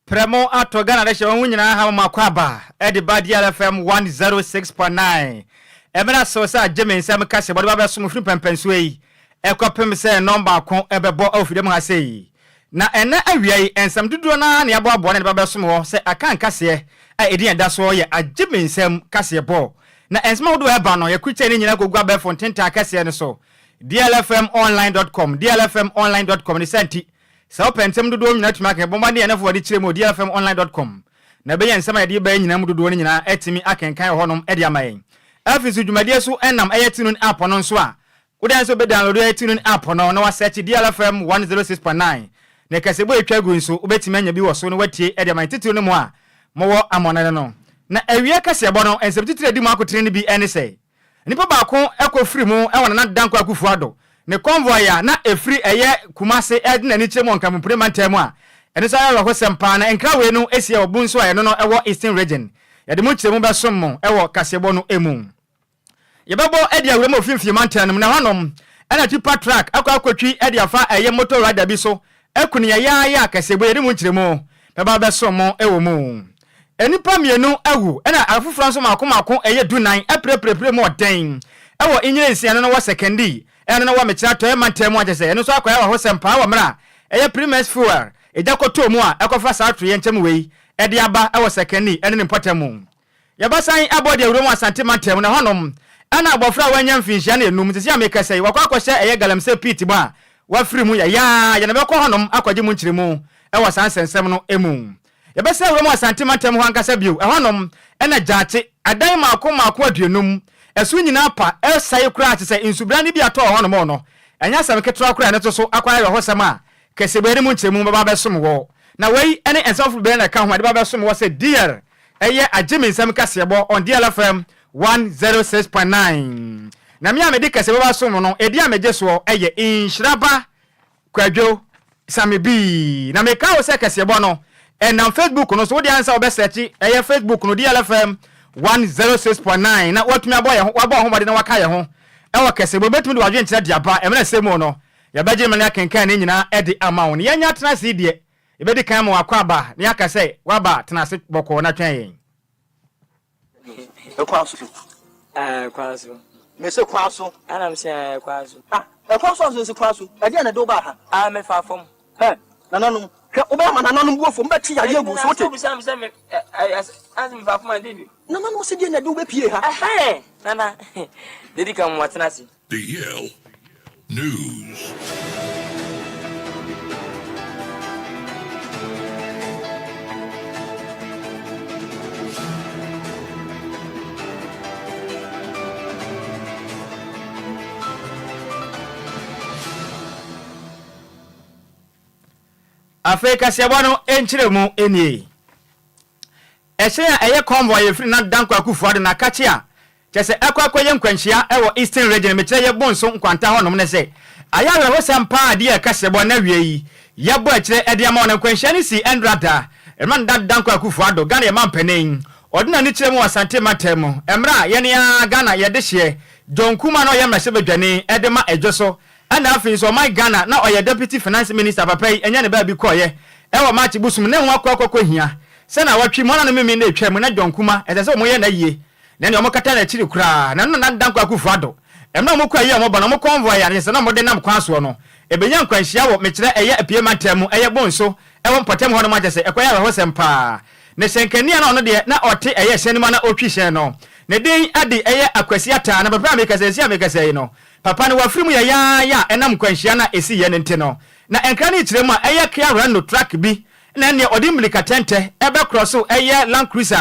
Prɛmo atɔ Ghana dɛhyɛ wɔn ho nyinaa ha wɔn akɔ aba de ba DRFM 106.9. Ɛmena so sɛ agye me nsɛm ka sɛ wɔde ba bɛsom firi mpɛmpɛnsoɔ yi ɛkɔpem sɛ nnɔn baako ɛbɛbɔ wɔ fidie mu ha sei. Na ɛnnɛ awia yi nsɛm dodoɔ no ara na yɛaboaboa no de ba bɛsom hɔ sɛ Akan kaseɛ a ɛdin a ɛda soɔ yɛ agye me nsɛm kaseɛbɔ. Na nsɛm ahodoɔ a ɛba no yɛkrukyɛ ne nyinaa kɔgu abɛɛfo ntentan akɛseɛ no so dlfmonline dot com dlfmonline dot com Ne saa nti Sɛ wopɛ nsɛm dodoɔ nyinaa atumi akenkan, bɔ mmɔden yɛ na fa w'ani kyerɛ mu wɔ dlfmonline dot com, na ɛbɛnya nsɛm a yɛde baeɛ nyinaa mu dodoɔ no nyinaa atumi akenkan wɔ hɔnom de ama yɛn. Afei nso dwumadie so nam ɛyɛ TuneIn app no nso a, wode ayɛ sɛ wobɛ download ɛyɛ TuneIn app no na wasɛɛkye DLFM 106.9 na kaseɛbɔ a ɛtwa gu nso wobɛtumi anya bi wɔ so na watie de ama yɛn, titiriw no mo a mowɔ amɔnane no. Na awia kaseɛbɔ no, nsɛm titire a ɛdi mu akotene no bi ne sɛ. Nipa baako kɔ firi mu wɔ Nana Dankwa Akufo Addo ne convoy a na ɛfiri ɛyɛ Kumase de n'ani kyerɛ mu wɔ Nkramompire mantam mu a ɛno nso ayɛ awerɛhosɛm paa na nkra wei no si wɔ Bunso a ɛno no ɛwɔ Eastern Region. Yɛde mu nkyerɛmu bɛsom mo wɔ kaseɛbɔ no mu. Yɛbɛbɔ de awura mu wɔ Mfimfini mantam no mu na ɛhɔnom na tipa truck akɔ akɔtwi de afa ɛyɛ motor rider bi so aku no yayaaya a kaseɛbɔ yɛde mu nkyerɛmu bɛba abɛsom mo wɔ mu. Nnipa mmienu awu ɛna afoforɔ nso mmaako mmaako ɛyɛ dunan apirapirapira mu ɔden wɔ Nyirensi ɛno no wɔ Sekandi ɛno no wɔ Mekyerɛ Atɔeɛ mantam mu a kyerɛ sɛ ɛno nso akɔyɛ awerɛhosɛm paa wɔ mmerɛ a ɛyɛ Primus Fuel egya kɔtɔɔ mu a ɛkɔfa saa atoyerɛnkyɛm wei de aba wɔ Sekandi ɛne ne mpɔtam mu. Yɛbɛsan abɔ deɛ wuram wɔ Asante mantam na ɛhɔnom ɛna abɔfra a wanya mfinhyia ne enum sisi a mekasa yi wakɔ akɔhyɛ ɛyɛ galamsey pit mu a wafiri mu yayaa yɛn bɛkɔ hɔnom akɔgye mu nkyeremu wɔ saa nsɛnsɛm no mu. Yɛbɛsan awura mu Asante mantam hɔ ankasa bio. Ɛhɔnom na gyaakye adan mmaako mmaako 50, ɛso nyinaa pa, ɛresɛe koraa te sɛ nsubrane bi a atɔ wɔ hɔnom no. Ɛnyɛ asɛm ketewa koraa a ɛno nso so akɔyɛ awerɛhosɛm a kɛsebɛ no mu nkyerɛmu bɛba abɛsom wɔ. Na wei ne nsɛm foforo bɛn na ɛka ho a ɛde ba abɛsom wɔ sɛ DR ɛyɛ agye me nsɛm kaseɛbɔ on DLFM 106.9. Na me a mede kaseɛbɔ ba som no, edin a megye soɔ yɛ Nhyira Ba Kwadwo Same Bii. Na meka wo sɛ kɛseɛbɔ no, ɛnam Facebook no so. Wode ansa wobɛ sɛkye ɛyɛ Facebook no DLFM 106.9 na woatumi abɔ yɛn ho, wabɔ wo ho mmɔden na waka yɛn ho ɛwɔ kɛseɛbɔ. Wobɛtumi de w'adwenkyerɛ de aba mmerɛ sɛ mu no, yɛbɛgye mmerɛ ne akenkan ne nyinaa de ama wo. Na yɛanya atena ase yi deɛ, yɛbɛdi kan ama wakɔ aba na yɛaka sɛ waba tena ase bɔkɔɔ na twɛn yɛn. Ɛkwan so. Ah, ɛkwan so. Mese kwan so. Ana mese ah, ɛkwan so. Ah, ɛkwan so anso nsi kwan so. Ɛdeɛn na ɛde wo baa ha? Ah, mefa fam. Hɛ, nananom, hwɛ, wobɛyɛ ama nananom bo afu, wɔbɛte yareɛ agu wo so, wote? Wobisa me sɛ me, ɛ, ɛ, ɛ, mefa fam a, ɛdeɛn bi? Nananom se deɛn na ɛde wo bɛpie ha? Ɛhɛn, nana, deɛ ɛdi kan, moatena ase. DL News. Afei kaseɛbɔ no nkyerɛmu nie. Ɛhyɛn a ɛyɛ convoy a ɛfiri Nana Dankwa Akufo-Addo n'akakye a kyerɛ sɛ ɛkɔ akɔyɛ nkwanhyia wɔ Eastern Region, mekyerɛ yɛ Bonso nkwanta hɔnom ne sɛ ayɛ awerɛhosɛm paa adeɛ a kaseɛbɔ no awiei yi yɛbɔ akyire de ama wɔn. Nkwanhyia no sii ɛndra da mmerɛ Nana Dankwa Akufo-Addo, Ghana yɛ mampanin, ɔde n'ani kyerɛ mu wɔ Asante mantam mu mmerɛ a yɛne ara Ghana yɛde hyeɛ John Kumah na ɔyɛ mmarahyɛbadwani de ma Adwoso Ɛna afei nso ɔman Ghana na ɔyɛ Deputy Finance Minister papa yi anya ne baabi kɔeɛ ɛwɔ March bosom na ɛho akɔ akɔkɔ hia sɛ nawɔtwe mu ana no memene na ɛtwa mu na John Kumah ɛsɛ sɛ wɔyɛ n'ayie na ɛneɛ wɔkata n'akyiri koraa na ɛno na Nana Dankwa Akufo Addo ɛmerɛ a wɔkɔ ayie a wɔba no wɔn convoy a kyerɛ sɛ na wɔde nam kwan soɔ no ɛbɛnya nkwanhyia wɔ mekyerɛ ɛyɛ Apue mantam mu ɛyɛ Bonso ɛwɔ mpɔtam hɔ nom akyɛ sɛ ɛkɔyɛ awerɛhosɛm paa ne hyɛnkani a na ɔno deɛ na ɔte ɛyɛ hyɛn no mu a na ɔtwi hyɛn no ne din de ɛyɛ Akwasi Ataa na papa a mekasa yi si a mekasa yi no Papa no wafiri mu yayaaya a ɛnam nkwanhyia no a ɛsiiɛ no nti no. Na nkra no rekyerɛ mu a ɛyɛ Kia Reno truck bi na ɛneɛ ɔde mmirika tɛntɛ ɛbɛkrɔso ɛyɛ Land Cruiser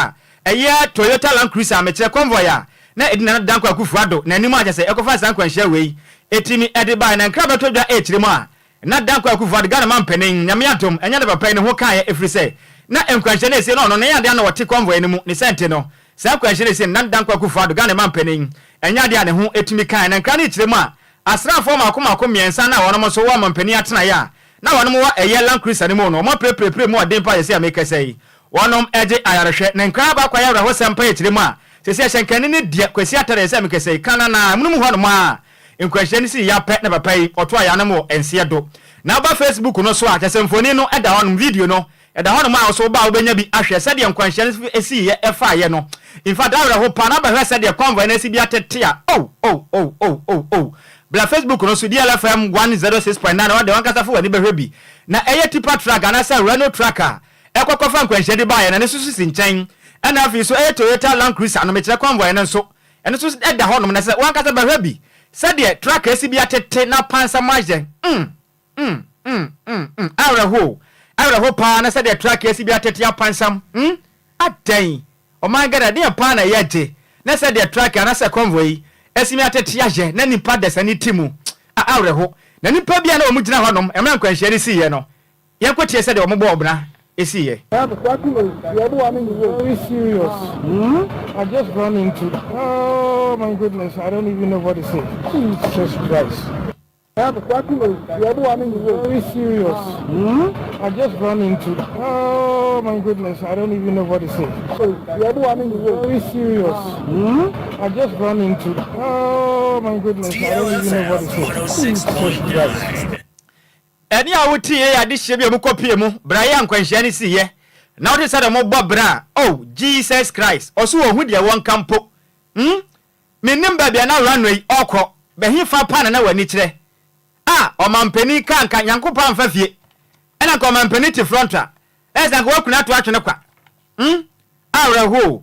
a ɛyɛ Toyota Land Cruiser a mekyerɛ convoy a na ɛdi Nana Dankwa Akufo Addo n'anim a kyerɛ sɛ ɛkɔfaa saa nkwanhyia wei ɛtumi ɛde baeɛ. Na nkra bɛtɔ dwa ɛrekyerɛ mu a na Dankwa Akufo Addo Ghana manpanin Nyame adom ɛnyɛ ne papa yi ne ho kaeɛ ɛfiri sɛ na nkwanhyia no ɛsie no ɔno na ɛnyɛ adeɛ a na ɔte convoy no mu ne sɛ nti no Saa akwanhyia no sii Nana Dankwa Akufo-Addo, Ghana manpanin, ɛnyɛ adeɛ a ne ho tumi kae. Na nkra no rekyerɛ mu a, asraafoɔ mmaako mmaako mmiɛnsa no a wɔnom nso wɔ ɔmanpanin atenaeɛ a na wɔnom wɔ ɛyɛ Land Cruiser no mu no, wɔn apirapirapira mu ɔden paa seesei a merekasa yi. Wɔnom gye ayarehwɛ. Na nkra aba akɔyɛ awerɛhosɛm paa ɛkyerɛ mu a, seesei ɛhyɛnkanni no deɛ Kwasi Atare seesei a merekasa yi, ka no na amonom hɔ nom ara nkwanhyia no sii ya pɛ na papa yi ɔtoa yanom wɔ nseɛ do. Na woba Facebook no so a, kyerɛ sɛ mfonin no da hɔnom, video no. Ɛda hɔnom a wo nso woba a wobɛnya bi ahwɛ sɛdeɛ nkwanhyia no siiɛ ɛfaeɛ no. In fact awerɛho paa na bɛhwɛ sɛdeɛ convoy no asi bi atete a oh oh oh oh oh oh. Bra Facebook no so DLFM 106.9 na wode w'ankasa fa w'ani bɛhwɛ bi. Na ɛyɛ tipper truck anaasɛ Renault truck a ɛkɔ kɔfa nkwanhyia de baeɛ no ɛno nso so si nkyɛn. Ɛna afei nso ɛyɛ Toyota Land Cruiser no mekyerɛ convoy no nso ɛno nso da hɔnom na sɛ w'ankasa bɛhwɛ bi sɛdeɛ truck asi bi atete na apansam ayɛ mm. Mm mm mm mm awerɛho o, awerɛho paa na sɛdeɛ truck asi bi atete apansam mm adɛn ɔman Ghana deɛn paa na ɛyɛ gye na sɛdeɛ truck anasɛ convoy yi asi mi atete ayɛ na nipa dasani te mu a awerɛho na nipa bi a na wɔn gyina hɔ nom mmerɛ nkwanhyia no siiɛ no yɛnkɔ tie sɛdeɛ wɔn bɔɔ ɔbena siiɛ. Very serious. I just run into. Oh my goodness! I don't even know what to say. Jesus Christ. Very serious. I just run into. Oh my goodness! I don't even know what to say. Very serious. I just run into. Oh my goodness! I don't even know what to say. Jesus Christ. Ɛnne a woteeɛ yɛ adehyeɛ bi a wɔkɔpuee mu berɛ a nkwanhyia no siiɛ, na wote sɛdeɛ wɔbɔ bra a, Oh, Jesus Christ, ɔso ɔhu deɛ wɔnka mpo. Hmm? Mennim baabi a na Rano yi ɔɔkɔ, bɛhefa paa na na w'ani kyerɛ? Ah, ɔmanpanin kaa nka Nyankopɔn amfa fie, ɛna nka ɔmanpanin te front a, ɛyɛ sɛ anka wakunu ato atwene kwa. Hmm? Awerɛho o,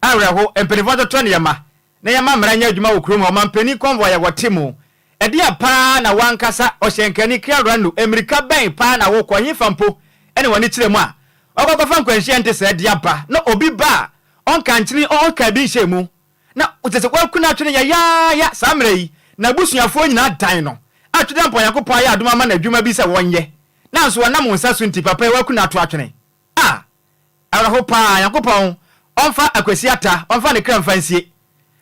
awerɛho, mpaninfoɔ ntotɔ nneɛma na yɛmma mmara nyɛ adwuma wɔ kurom ha, ɔmanpanin convoy a wɔte mu, ɛdeɛn paa na w'ankasa, ɔhyɛnkani Kia Rano, mmirika bɛn paa na wokɔ, hefa mpo na w'ani kyerɛ mu a wakɔ akɔfa nkwanhyia a ɛnte sɛɛ de aba, na obi ba a ɔnka nkyene ɔnka bi nhyɛɛ mu, Na kyerɛ sɛ wɔaku no atwene yayaaya saa mmerɛ yi, n'abusuafoɔ nyinaa dan no, a Twedeampɔn Nyankopɔn ayɛ adom ama no adwuma bi sɛ wɔnyɛ, nanso wɔnam wo nsa so nti papa yi wɔaku no ato atwene. A! Awerɛho paa, Nyankopɔn ɔmfa Akwasi Atta ɔmfa ne kra mfa nsie.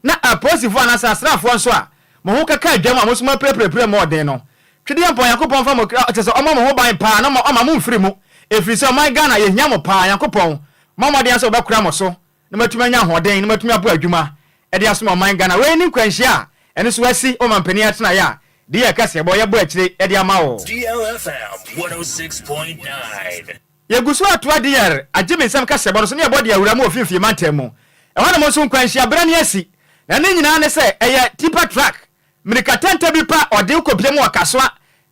Na apolisifoɔ anaasɛ asraafoɔ nso a mo ho keka dwam a mo nso moapirapirapira mu ɔden no, Twedeampɔn Nyankopɔn mfa mo kra, kyerɛ sɛ ɔmmɔ mo ho ban paa na ɔmma mo mfiri mu, ɛfiri sɛ ɔman Ghana yɛhia mo paa, Nyankopɔn mmɔ mmɔden ara sɛ ɔbɛkora mo so na matumi anya ahoɔden na matumi abɔ adwuma de asom ɔman Ghana. Wei ne nkwanhyia a ɛno nso asi wɔ mampanin atenaeɛ a deɛ yɛka sɛ yɛbɔ yɛbɔ akyire de ama wo. DLFM 106.9. Yɛgu so atoa DR agye me nsam kaseɛbɔ no so ne yɛbɔ de awura mu wɔ Finfie mantam mu. Ɛhɔnom nso nkwanhyia berɛ ne asi na ne nyinaa ne sɛ ɛyɛ tipper truck mmirika tɛntɛ bi pa ɔde wokɔpie mu wɔ Kasoa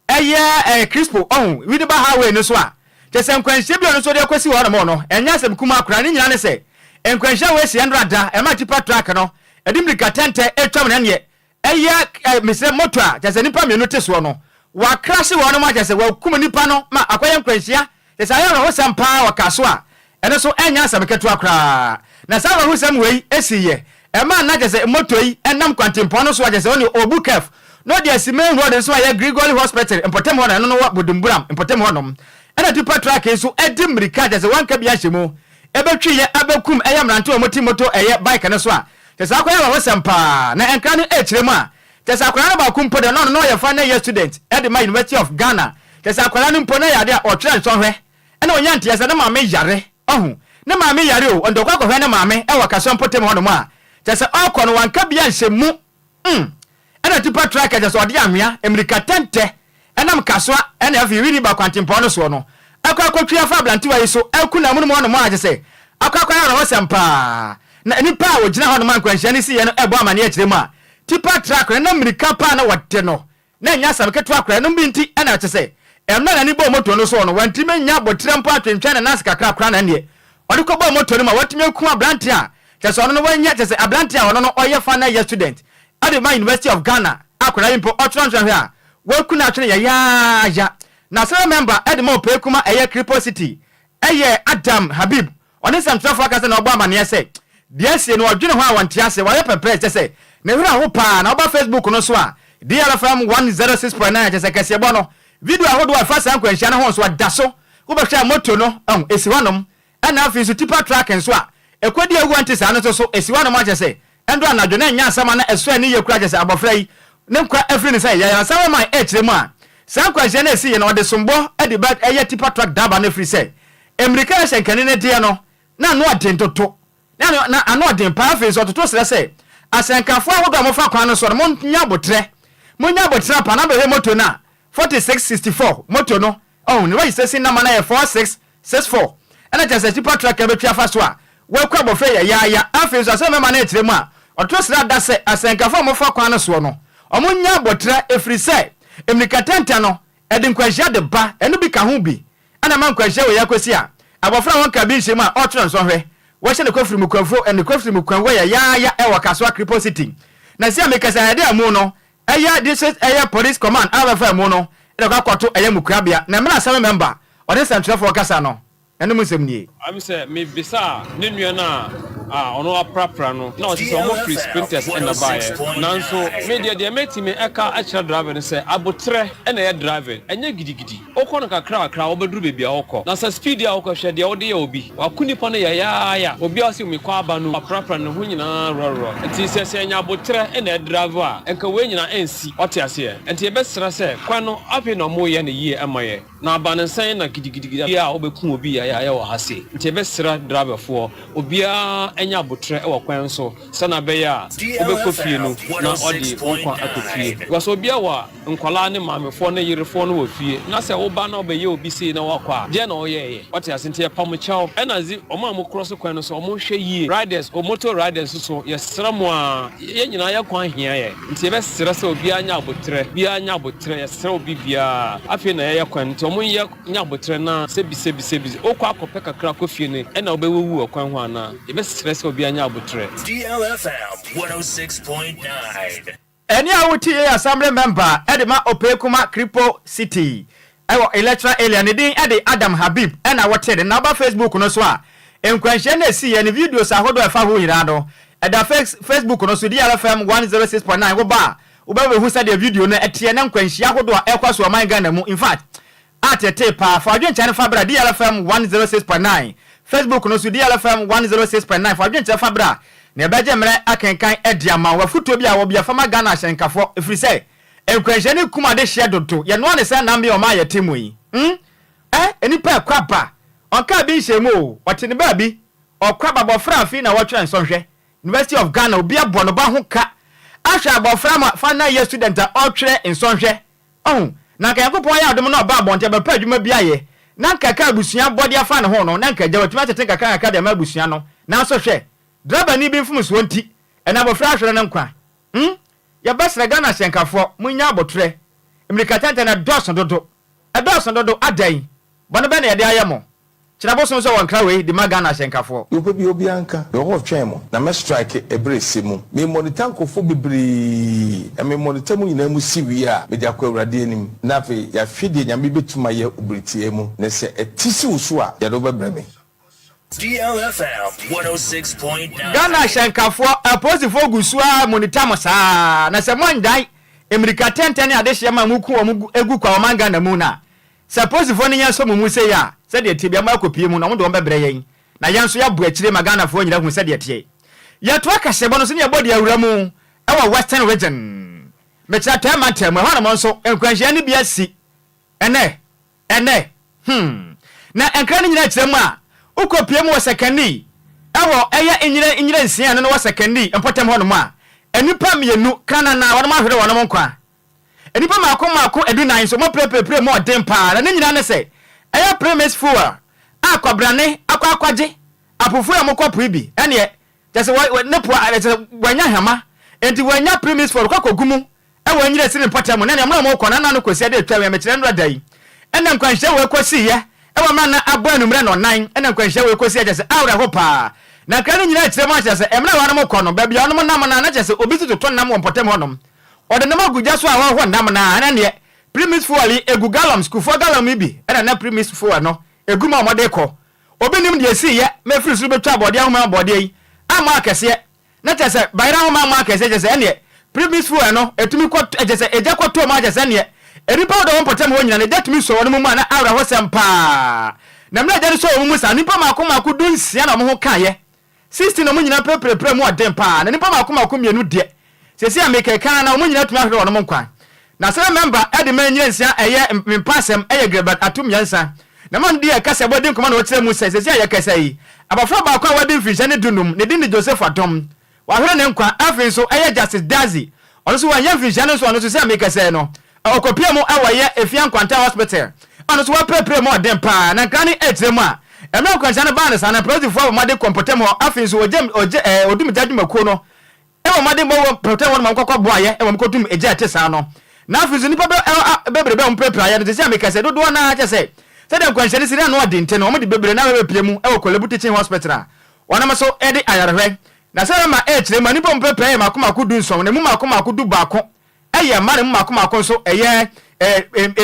Ɛyɛ ɛɛ Crispo, ɔho, Winneba Highway no so a, kyerɛ sɛ nkwanhyia bi a ɔno nso de akɔsi hɔ nom no, ɛnyɛ asɛm kumaa koraa. Ne nyinaa ne sɛ, nkwanhyia wei si ɛnora da, ɛma tipa truck no, ɛde mmirika tɛntɛ retwam na ɛneɛ, ɛyɛ ɛɛ mesrɛ moto a, kyerɛ sɛ nnipa mmienu te soɔ no, wɔakrahye wɔnom a kyerɛ sɛ wɔakum nnipa no ma akɔyɛ nkwanhyia. Kyerɛ sɛ ayɛ awerɛhosɛm paa wɔ Kasoa a, ɛno nso ɛnyɛ asɛm ketewa koraa. Na saa awerɛhosɛm wei siiɛ, ɛmaa na kyerɛ sɛ moto yi nam kwantempɔn no so a kyerɛ sɛ ɔne ɔbu curve na ɔde asi main road no so a ɛyɛ Grigoli Hospital mpɔtam hɔ no, ɛno no wɔ Budumburam mpɔtam hɔnom. Ɛna tipa truck yi nso de mmirika a kyerɛ sɛ wanka bi anhyɛ mu ɛbɛtwiiɛ abɛkum ɛyɛ mmeranteɛ a wɔte moto ɛyɛ bike no so a kyerɛ sɛ akɔyɛ awerɛhosɛm paa. Na nkra no ɛrekyerɛ mu a Kyerɛ sɛ akwadaa no baako mpo deɛ na ɔno na ɔyɛ final year student de ma University of Ghana. Kyerɛ sɛ akwadaa no mpo na ɛyɛ adeɛ a ɔtwerɛ nsɔhwɛ ɛna ɔnya nteɛ sɛ ne maame yare. Ɔho, ne maame yare o, ɔnti ɔkɔ akɔhwɛ ne maame wɔ Kasoa mpɔtam hɔnom a, kyerɛ sɛ ɔrekɔ no wanka bi anhyɛ mu. Mm. Ɛna tipa truck a kyerɛ sɛ ɔde anwea, mmirika tɛntɛ ɛnam Kasoa ɛna afei Winneba kwantempɔn no soɔ no akɔ akɔtwi afa abrantewa yi so aku no amonom hɔnom a kyerɛ sɛ akɔ akɔyɛ awerɛhosɛm paa. Na nnipa a wɔgyina hɔnom a nkwanhyia no siiɛ no ɛrebɔ amaneɛ kyerɛ mu a, Tipa truck no na mmirika paa na wɔde no, na ɛnyɛ asɛm ketewa koraa. Ɛno bi nti na ɛte sɛ mmerɛ a n'ani bɔɔ moto no soɔ no, wantumi annya abotire mpo antwentwɛn ne nan ase kakra koraa na ɛnneɛ ɔde kɔbɔɔ moto no mu a watumi aku aberanteɛ a kyerɛ sɛ ɔno no wanya kyerɛ sɛ aberanteɛ a ɔno no ɔyɛ final year student de ma University of Ghana akwadaa yi mpo ɔtwerɛ nsɔhwɛ a waku no atwene yayaaya. Na Senate member de ma Ɔpɛɛkum a ɛyɛ Kripo City yɛ Adam Habib Ɔne nsɛmtwerɛfoɔ akasa na ɔbɔ amaneɛ sɛ, deɛ asie no ɔdwene ho a ɔnte aseɛ, wayɛ pɛprɛɛ kyɛ sɛ ne werɛ aho paa. Na woba Facebook no so a, DLFM 106.9 kyɛ sɛ kɛseɛbɔ no, video ahodoɔ a ɛfa saa nkwanhyia no ho nso ɛda so. Wobɛhwɛ a moto no, ahu, ɛsi hɔnom. Ɛna afei nso tipa truck nso a ɛkɔdi awu a ɛnte saa no nso so ɛsi hɔnom a kyɛ sɛ ɛndɔ anadwo na ɛnyɛ asɛm a na ɛsɔ ani yie koraa kyɛ sɛ abɔfra yi ne nkwa afiri ne nsa yɛ yaya. Nsa man ɛrekyerɛ mu a, saa nkwanhyia no a ɛsiiɛ no ɔde sombɔ de ba ɛyɛ tipa truck driver no ɛfiri sɛ Mmirika a hyɛnkani no deɛ no, na ano ɔden toto. Na ano, na ano ɔden paa. Afei nso, ɔtoto srɛ sɛ, Asɛnkafoɔ ahodoɔ a mofa kwan no soɔ no, monnya aboterɛ. Monnya aboterɛ ampa na bɛhwɛ moto no a, 4664, moto no, ɔho, ne registration number no yɛ 4664. 64 ɛna kyerɛ sɛ tipper truck bɛtwi afa so a wɔaku abɔfra yi yayaaya. Afei nso asɛm mɛma no akyerɛ mu a ɔto sra da sɛ asɛnkafo a wɔfa kwan no soɔ no, wɔnnya aboterɛ ɛfiri sɛ mmirikatɛntɛ no ɛde nkwanhyia de ba, ɛno bi ka ho bi ɛna ɛma nkwanhyia wei akɔsi a abɔfra a wɔnka bi nhyɛ mu a ɔretwerɛ nsɔhwɛ wɔhyɛ ne kɔfiri mu kwanfuo ne kɔfiri mu kwanwua yayaaya ɛwɔ Kasoa Kripo City. Na si a mekasa yɛde amu no ɛyɛ district ɛyɛ police command a bɛfa amu no ɛde kɔ akɔto ɛyɛ mukuabea na mmerɛ asɛm mɛmba ɔne nsɛntwerɛfoɔ kasa no ɛno mu nsɛm nie. Am sɛ mebisaa ne nua no a a ɔno aprapra no na ɔse sɛ ɔmo firi Spintex na baeɛ. Nanso me deɛ deɛ mɛtumi ɛka akyerɛ driver no sɛ aboterɛ na ɛyɛ driving ɛnyɛ gidigidi. Wokɔ no kakra kakra a wobɛduru baabi a wokɔ. Na sɛ speed a wokɔ hwɛ deɛ wode yɛ obi. Wako nipa no yayaaya. Obi a ɔse mekɔ aba no waprapra ne ho nyinaa rɔrɔ. Nti sɛ sɛ yɛnya aboterɛ na ɛdrive a nka wei nyinaa ɛnsi. Wate aseɛ? Nti yɛbɛsrɛ sɛ kwan no afei na ɔmo yɛ no yie ɛma yɛ. Na aba no sɛn na gidigidigidi a wobɛku obi yayaaya wɔ ha sei. Nti yɛbɛsrɛ driverfoɔ obiara nyɛ aboterɛ wɔ kwan so sɛnea ɛbɛyɛ a wobɛkɔ fie no na ɔde wo nkwa akɔ fie. Because obiara wɔ nkwadaa ne maamefoɔ ne yerefoɔ no wɔ fie na sɛ woba na wobɛyɛ obi sei na woakɔ a, deɛn na woyɛeɛ? Wate ase? Nti yɛpa mo kyɛw. Ɛna dze wɔn a mo cross kwan no so wɔn nhwɛ yie. Riders, o motor riders nso so yɛsrɛ mo ara, yɛn nyinaa yɛn kwan hia yɛn. Nti yɛbɛsrɛ sɛ obiara nyɛ aboterɛ, obiara nyɛ aboterɛ, yɛsrɛ obi biara. Afei na yɛyɛ kwan no nti wɔn nyɛ nyɛ aboterɛ na sɛbi sɛbi sɛbi wokɔ akɔpɛ kakra kɔ fie no ɛna wobɛwuwu wɔ kwan ho anaa? Yɛbɛsrɛ sɛ obiara nyɛ aboterɛ. DLFM 106.9. Ɛnne a wote yɛ Assembly Member de ma Opeikuma Kripo City wɔ Electoral Area. Ne din de Adam Habib na wotee no. Na woba Facebook no so a, nkwanhyia no a esiiɛ ne videos ahodoɔ a ɛfa ho nyinaa no, ɛda Facebook no so, DRFM 106.9. Woba a, wobɛbɛhu sɛdeɛ video no teɛ ne nkwanhyia ahodoɔ a ɛrekɔ so wɔ ɔman Ghana mu. In fact, a tetee paa. Fa w'adwenkyerɛ no fa bra DLFM 106.9, Facebook no so DLFM 106.9 Fa w'adwenkyerɛ fa bra na yɛbɛgye mmerɛ akenkan de ama wo. Afotuo bi a wɔ bia fa ma Ghana ahyɛnkafoɔ ɛfiri sɛ nkwanhyia no kum adehyeɛ dodo. Yɛnoa ne sɛ nam yɛ ɔman a yɛte mu yi. Hmm? Eh, nnipa ɛkɔ aba. Ɔnkaa bi nhyɛɛ mu o, ɔte ne baabi. Ɔkɔ aba bɔfra afei na wɔtwerɛ nsɔhwɛ. University of Ghana obi abɔ no ba ho ka ahwɛ abɔfra ma final year student a ɔretwerɛ nsɔhwɛ. Wahu? Na anka Nyankopɔn ayɛ adom na ɔba abɔnten abɛpɛ adwuma bi ayɛ, na anka ɛka abusua bɔde afa ne ho no, na anka agya watumi atete nkakrankakra de ama abusua no. Nanso hwɛ, drabani bi mfomsoɔ nti, ɛnna abɔfra ahwere ne nkwa. Hmm? Yɛbɛsrɛ Ghana ahyɛnkafoɔ, monnya aboterɛ. Mmirikatɛntɛ no ɛdɔɔso dodo. Ɛdɔɔso dodo, adɛn? Bɔne bɛn na yɛde ayɛ mo? Kyerɛ abosom sɛ wɔnkra wei de ma Ghana ahyɛnkafoɔ. Deɛ ɔpɛ biara obiara nka. Mewɔ hɔ retwɛn mo. Na mɛ strike ɛberɛ ɛsɛ mu. Me monitor nkorɔfoɔ bebree. Na me monitor mo nyinaa mu si wie a, mede akɔ Awurade anim. Na afei yɛahwɛ deɛ Nyame bɛtum ayɛ wɔ bere tiaa mu. Na sɛ ɛte si wo so a, yɛde wo bɛbrɛ me. DLFM 106.9. Ghana ahyɛnkafoɔ, apolisifoɔ gu so ara monitor mo saa ara. Na sɛ moannyae mmirika tɛntɛn ne adehyeɛ ma moku wɔn gu kwa wɔ ɔman Ghana mu no a, Sɛ apolisifoɔ no nya sɔ mo mu sei a, sɛdeɛ ɛteɛ biara moakɔpue mu na wɔde wɔn bɛbrɛ yɛn, na yɛn nso yɛabɔ akyire ma Ghanafoɔ nyina ahu sɛdeɛ ɛteɛ. Yɛtoa kaseɛbɔ no so ne yɛbɔ deɛ awura mu wɔ Western Region, mekyerɛ Atɔeɛ Mantam mu, ɛhɔ nom nso nkwanhyia no bi asi ɛnnɛ, ɛnnɛ, hmm, na nkra no nyina kyerɛ mu a, wokɔpue mu wɔ Sekani wɔ ɛyɛ Nyina Nyina nsia no no wɔ Sekani mpɔtam hɔ nom a, nnipa mmienu, kranana, wɔnom ahwere wɔnom nkwa. Nnipa mmaako mmaako adunan nso, wɔapirapirapira mu ɔden paa, na ne nyinaa ne sɛ, ɛyɛ Primus fuel a kwabrane akɔ akɔgye apofo a wɔkɔ po yi bi. Ɛnneɛ, kyerɛ sɛ wɔ, ne po a, kyerɛ sɛ wɔanya hama, enti wɔanya Primus fuel kɔ akɔgu mu wɔ Anyina ne mpɔtam mu, na nea wɔn a wɔkɔ no, ana no kɔsi ade atwa wia, mekyerɛ nnora da yi, ɛna nkwanhyia wei kɔsiiɛ wɔ mmerɛ a na abɔ anwummerɛ nnɔnnan, ɛna nkwanhyia wei kɔsiiɛ, kyerɛ sɛ awerɛho paa. Na nkra no nyinaa kyerɛ mu a, kyerɛ sɛ mmerɛ a wɔnom kɔ no, baabi a wɔnom nam no a, na kyerɛ sɛ obi nso toto nam wɔ mpɔtam hɔnom. Ɔde nam agu gya so a ɔreho nam no a, ɛna neɛ premix fuel yi egu gallons, kufuor gallon yi bi ɛna na premix fuel no egu mu a wɔde rekɔ. Obi nim deɛ esiiɛ ma efiri soro betwa abɔdeɛ ahoma abɔdeɛ yi ammɔ akɛseɛ, na kyerɛ sɛ bayerɛ ahoma ammɔ akɛseɛ, kyerɛ sɛ ɛneɛ premix fuel no etumi kɔ, kyerɛ sɛ egya kɔtɔ mu a kyerɛ sɛ ɛneɛ nnipa a wɔdɔ wɔn mpɔtam hɔ nyinaa no egya tumi sɔ wɔn mu a na awerɛhosɛm paa. Na mmerɛ egya no sɔɔ wɔn mu saa no nnipa mmaako mmaako dunsia na wɔn ho kaeɛ. 16 na wɔn nyinaa pirapirapira mu ɔden paa, na nnipa mmaako mmaako mmienu deɛ, seesei a merekeka ara na wɔn nyinaa atumi ahwere wɔn nkwa. Na sɛ mɛmba de ma nyina nsia ɛyɛ me mpa asɛm ɛyɛ Gilbert Atom Nyansa na ma no di ɛkasa bɔ di nkɔmmɔ na ɔkyerɛ mu sɛ seesei a yɛkasa yi abɔfra baako a wadi mfinhyia ne dunum ne din de Joseph Adom wahwere ne nkwa. Afei nso ɛyɛ Justice Dadzie ɔno nso wanyɛ mfinhyia no nso ɔno nso sɛ mekasa yi no ɔkɔpia mu ɛwɔ yɛ Efia Nkwanta Hospital. Ɔno nso wɔaprapra mu ɔden paa, na nkra no ɛkyerɛ mu a, mmerɛ nkwanhyia no baa no saa no, apolisifoɔ abɔ mmɔden kɔ mpɔtam hɔ, afei nso wɔgyam ɔgye ɛɛ odumgya adwumakuo no wɔ mmɔdenbɔ wɔ mpɔtam hɔ nom a wɔkɔkɔ boaeɛ ma wɔkɔdum egya a ɛte saa no. Na afei nso nnipa bɛ ɛ a bebrebe a wɔpirapiaeɛ no, seesei a meka sɛ dodoɔ no ara kyerɛ sɛ sɛdeɛ nkwanhyia no si no ano ɔden nti no, wɔde bebree no ara bɛpue mu wɔ Korle-Bu Teaching Hospital a wɔnam so de ayarehwɛ. Na sɛ bɛma ɛrekyerɛ mu a, nnipa a wɔpirapiaeɛ yɛ mmaako mmaako 17, na emu mmaako mmaako 11 yɛ mmaa na emu mmaako mmaako nso ɛyɛ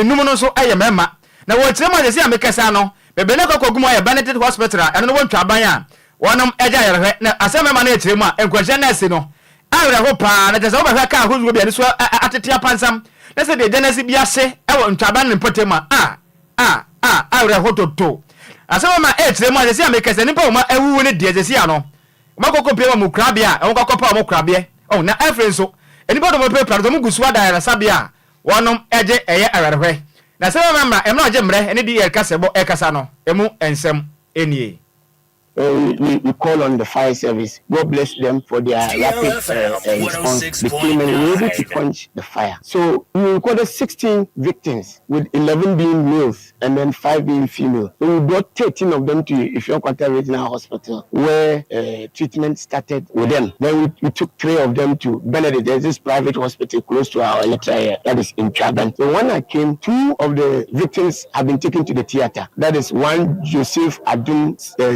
nnum no nso yɛ mmarima. Na wɔrekyerɛ mu a seesei a mekasa no, bebree no akɔ akɔgu mu ayɛ Benedict Hospital a ɛno no wɔ Ntwaban a wɔnom gye ayarehwɛ. Na asɛm mmarima no rekyerɛ mu a nkwanhyia no asi no awerɛho paa na kyerɛ sɛ wobɛhwɛ kaa ahodoɔ bi a ne so atete apansam na sɛdeɛ gya no asi bi ase wɔ Ntwaban ne mpɔtam a a a a awerɛho dodo. Asɛm mmarima rekyerɛ mu a seesei a mekasa nnipa a wɔn awuwu no deɛ seesei ano Wɔakɔ kɔpue wɔn korabea a wɔkɔ akɔpa wɔn korabeɛ. Oh, na afei nso, nnipa dodoɔ pɛ pira no, wɔn gu so ada ayaresabea a wɔnom gye ɛyɛ ayarehwɛ. Na sɛ bɛma mmra, mmerɛ a ɔgye mmerɛ ne DL kasɛbɔ ɛkasa no, emu nsɛm nie. We, we call on the fire service. God bless them for their rapid response. They came and were able to quench the fire. So we recorded 16 victims, with 11 being males and then 5 being female. So we brought 13 of them to Effia Nkwanta Regional Hospital, where treatment started with them. Then we, we took 3 of them to Benedict. There's this private hospital close to our electoral area, that is in Traban. So when I came, 2 of the victims have been taken to the theater. That is one Joseph Adum,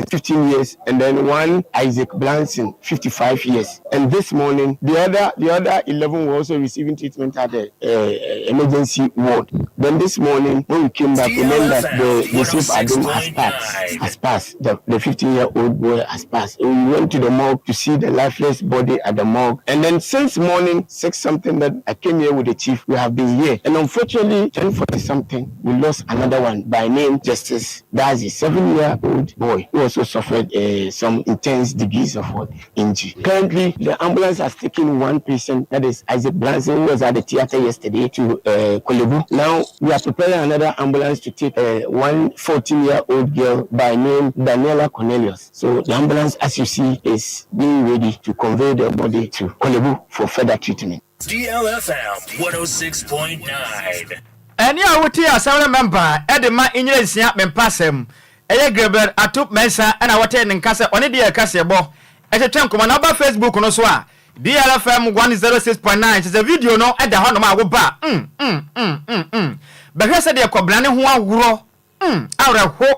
15 years, and then one Isaac Blanson, 55 years. And this morning, the other the other 11 were also receiving treatment at the emergency ward. Then this morning, when we came back, we learned that the Joseph Adum has passed. Has passed. The 15-year-old boy has passed. We went to the morgue to see the lifeless body at the morgue. And then since morning, 6 something that I came here with the chief, we have been here. And unfortunately, 10:40 something, we lost another one by name Justice Dazi, 7-year-old boy who also suffered some intense degrees of what injury. Currently, the ambulance has taken one patient, that is Isaac Blanson, who was at the theater yesterday, to Korle Bu. Now, we are preparing another ambulance to take one 14-year-old girl by name Daniela Cornelius. So the ambulance, as you see, is being ready to convey the body to Korle Bu for further treatment. DLFM 106.9. Ɛnne a wotee asɛm no mɛmpa de ma Nyina Nsia Mempa Asɛm. Ɛyɛ Gabriel Ato Mensah na wɔtee ne nka sɛ ɔne DL kaseɛbɔ twetwe nkɔmmɔ. Na woba Facebook no so a, DLFM 106.9 kyerɛ sɛ video no da hɔnom a woba a, mm mm mm mm mm bɛhwɛ sɛdeɛ Kɔbena ne ho aworɔ, mm awerɛho.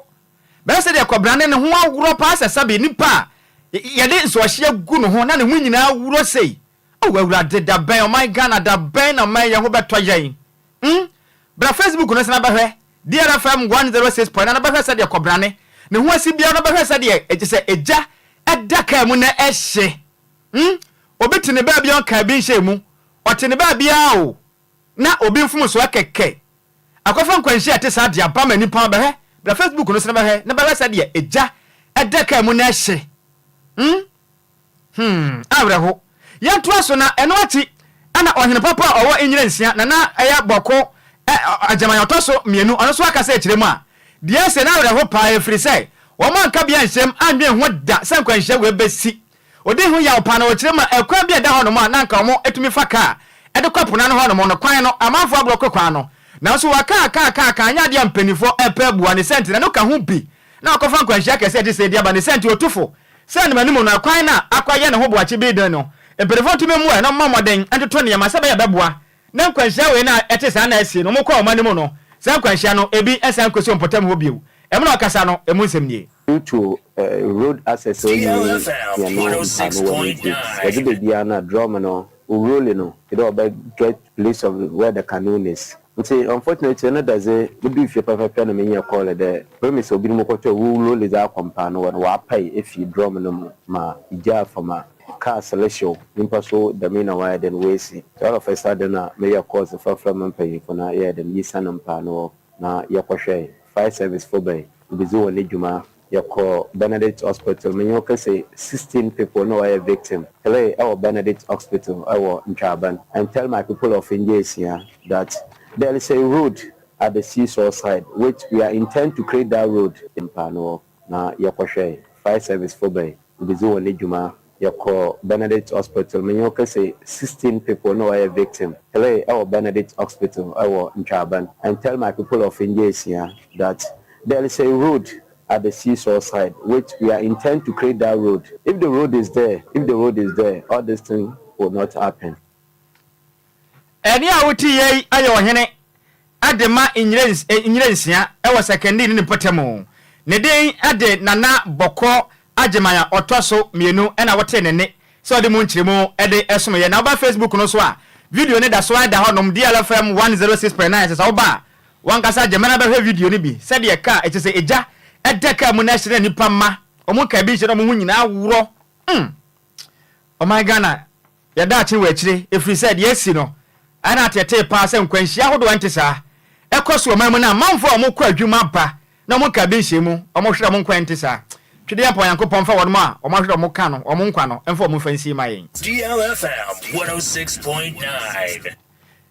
Bɛhwɛ sɛdeɛ Kɔbena ne ne ho aworɔ paa sɛ sɛbe nipa a yɛde nsoɔhyeɛ gu ne ho na ne ho nyinaa worɔ sei. Oh Awurade da bɛn ɔman Ghana da bɛn na ɔman yɛn ho bɛtɔ yɛn hmm bra Facebook no so na bɛhwɛ DRFM 106.9 na bɛhwɛ sɛdeɛ kɔbrane ne ho asi biara na bɛhwɛ sɛdeɛ kyesɛ egya ɛda kaa mu na ɛhye hmm obi te ne baabi a ɔnkaa bi nhyɛɛ mu ɔte ne baabiara o na obi mfomsoɔ kɛkɛ akɔfa nkwanhyia a ɛte saa de aba ma nipa bɛhwɛ bra Facebook no so na bɛhwɛ na bɛhwɛ sɛdeɛ egya ɛda kaa mu na ɛhye hmm. Hmm, awerɛho. Yɛntoa so, na ɛno akyi na ɔhene papa a ɔwɔ nyina nsia na na ɛyɛ Bɔko ɛ, Agyeman a ɔtɔ so mmienu, ɔno nso akasa akyerɛ mu a, deɛ ɛsɛ no awerɛho paa ɛfiri sɛ wɔn anka bia nhyɛm annwen ho da sɛ nkwanhyia wei bɛsi. Ɔdi ho yaw paa na ɔkyerɛ mu a ɛkwan bi a ɛda hɔnom a na anka wɔn tumi fa kaa de kɔ po no ano hɔnom no kwan no amanfoɔ ablɔke kwan no nanso wɔaka aka aka aka anyɛ adeɛ a mpaninfoɔ repɛ abua ne sɛ nti na ɛno ka ho bi na wɔakɔfa nkwanhyia kɛseɛ a ɛte sɛɛ de aba ne sɛ nti ɔtu fo Sɛ anim no, ɛkwan no a akɔyɛ ne ho boakye bi den no, mpanyimfo ntumi mmoa na wɔmmɔ mmɔden ntoto nneɛma sɛ ɛbɛyɛ a ɛbɛboa na nkwanhyia wei no a ɛte saa na asi no, wɔkɔ wɔn anim no, saa nkwanhyia no, ebi nsan nkosi wɔn mpɔtam hɔ bio. Ɛmu na ɔkasa no, emu nsɛm nie. Due to road access a onnyi hɛn mpaano wɔ no ntsi, yɛdze beebiara no a drum no wo roll no tse dɛ ɔbɛ get place of where the canoe is. Ntsi unfortunately no da dze mudur fie pɛpɛpɛ na minya call dɛ premise a obinom kɔtɔe wo roll dze akɔ mpaano hɔ no ɔapae efi drum no mu ma gyaa famu a cars rehyew, nyimpa so dɛm yi na wɔayɛ dɛn woesi. Ntsi all of a sudden na meyɛɛ calls frɛfrɛ me mpanyimfo na yɛyɛ dɛn yesian mpaano hɔ na yɛkɔhwɛe. Fire service fo bae bedzi hɔn dwuma. Yɛkɔɔ Benedict Hospital, menye wo kese 16 people na wɔyɛ victim, three wɔ Benedict Hospital wɔ Ntwaban. And tell my people of Njeesia that there is a road at the seesaw side which we are intend to create that road. Mpaano hɔ na yɛkɔhwɛe. Fire service fo bae bedzi hɔn dwuma. Yɛkɔ Benedict Hospital. Menye wo kese 16 people na wɔyɛ victim. 3 ɛwɔ Benedict Hospital ɛwɔ Ntwaban. And tell my people of Njesia that there is a road at the seesaw side, which we are intend to create that road. If the road is there, if the road is there, all this thing will not happen. Ɛnne a wote yei yɛ ɔhene de ma Nnyerɛnsia wɔ Sekandi ne ne mpɔtam. Ne din de Nana Bɔkɔ Agyeman a ɔtɔ so mienu na wotee ne nne sɛ ɔde mu nkyeremu de som yɛn. Na woba Facebook no so a, video no da so ara da hɔnom, DLFM 106.9, sɛ woba a, w'ankasa Gyamena bɛhwɛ video no bi sɛdeɛ kaa, kyerɛ sɛ egya da kaa mu na ɛhyerɛn nnipa mma, wɔn nkaa bi nhyɛ na wɔn ho nyinaa worɔ. Mm! Ɔman Ghana, yɛ daakye wɔ akyire, ɛfiri sɛ deɛ asi no, ayɛ no ateetee paa sɛ nkwanhyia ahodoɔ a ɛnte saa ɛkɔ so ɔman mu na amanfoɔ a wɔkɔ adwuma ba na wɔn nkaa bi nhyɛ mu, wɔhwere wɔn nkwa a ɛnte saa. Twedeɛ mpa Onyankopɔn mfa wɔnom a wɔahwere wɔn ka no, wɔn nkwa no, mfa wɔn mfa nsie ma yɛn. DLFM 106.9.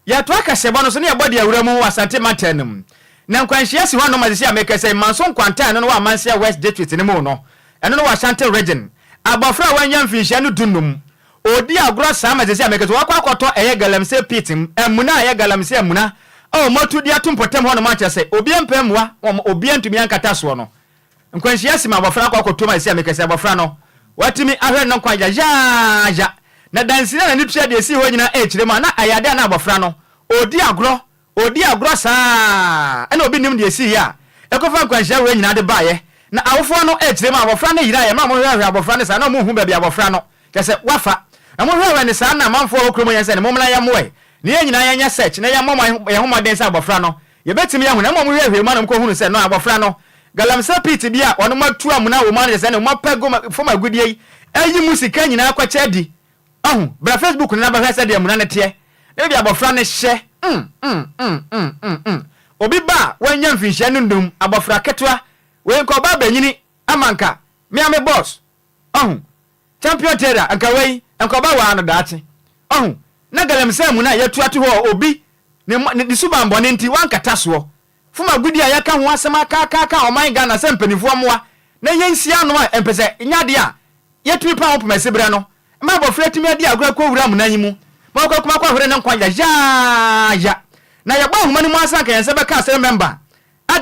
Yɛtoa kaseɛbɔ no so na yɛbɔ de awura mu wɔ Asante mantam no mu. Na nkwanhyia si hɔnom ma seesei a mekasa yi, Manso Nkwanta a ɛno no wɔ Amansia West District no mu no, ɛno no wɔ Ashanti Region. Abɔfra a wanya mfinhyia no dunnum, ɔredi agorɔ saa ma seesei a mekasa yi, wakɔ akɔtɔ ɛyɛ galamsey pit mu, amuna a ɛyɛ galamsey amuna a wɔatu de ato mpɔtam hɔnom akyerɛ sɛ obiara mpɛ mmoa, wɔn obiara ntumi ankata soɔ no. Nkwanhyia si ma abɔfra akɔ akɔtɔ mu a seesei a mekasa yi, abɔfra no, watumi ahwere ne nkwa yayaaya. Na danseni a n'ani tua deɛ esii hɔ nyinaa rekyerɛ mu a, na ɛyɛ adeɛ a na abɔfra no, ɔredi agorɔ, ɔredi agorɔ saa ara, ɛna obi nnim deɛ esiiɛ a ɛkɔfaa nkwanhyia wei nyinaa de baeɛ. Na awofoɔ no rekyerɛ mu a, abɔfra no yeraeɛ, mmerɛ a wɔhwehwɛhwɛ abɔfra no saa, na wɔnhu baabi a abɔfra no, kyerɛ sɛ, wafa. Na wɔhwehwɛhwɛ no saa na amanfoɔ a ɛwɔ kurom yɛn sɛ, mommra yɛmmoa na yɛn nyinaa yɛnyɛ search na yɛmmɔ yɛn ho mmɔden sɛ abɔfra no, yɛbɛtumi ahu no. Ɛma wɔhwehwɛhwɛɛ mu a na wɔkɔhunu sɛ, no, abɔfra no, galamsey pit bi a wɔnom atu amena wɔ mu ano, kyerɛ sɛ, ɛne wɔapɛ goma, fam agudeɛ yi, ayi mu sika nyinaa kɔkyɛ adi. Wahu? Bra Facebook no na bɛhwɛ sɛdeɛ amuna no teɛ, na baabi a abɔfra no hyɛ. Mm, mm, mm, mm, mm, mm. Obi ba a wanya mfinhyia no nnum, abɔfra ketewa, wei nka ɔba abɛnyini ama nka me ara me boss. Wahu? Champion Terror, nka wei, nka ɔba waa no daakye. Wahu? Na galamsey amuna a yɛatu ato hɔ a obi, ne, ne, ne subanbɔne nti wankata soɔ. Fam agudie a yɛaka ho asɛm akaakaaka ɔman Ghana sɛ mpaninfoɔ mmoa na yɛnsi ano a ɛmpɛ sɛ nyɛ adeɛ a yɛtumi pam ho poma siberɛ no ma abɔfra atumi adi agorɔ akɔ wura amena yi mu ma wakɔ akuma akɔhwere ne nkwa yayaaya. Na yɛbɔ ahoma no mu ansa anka yɛn nsa bɛka asɛm mɛmba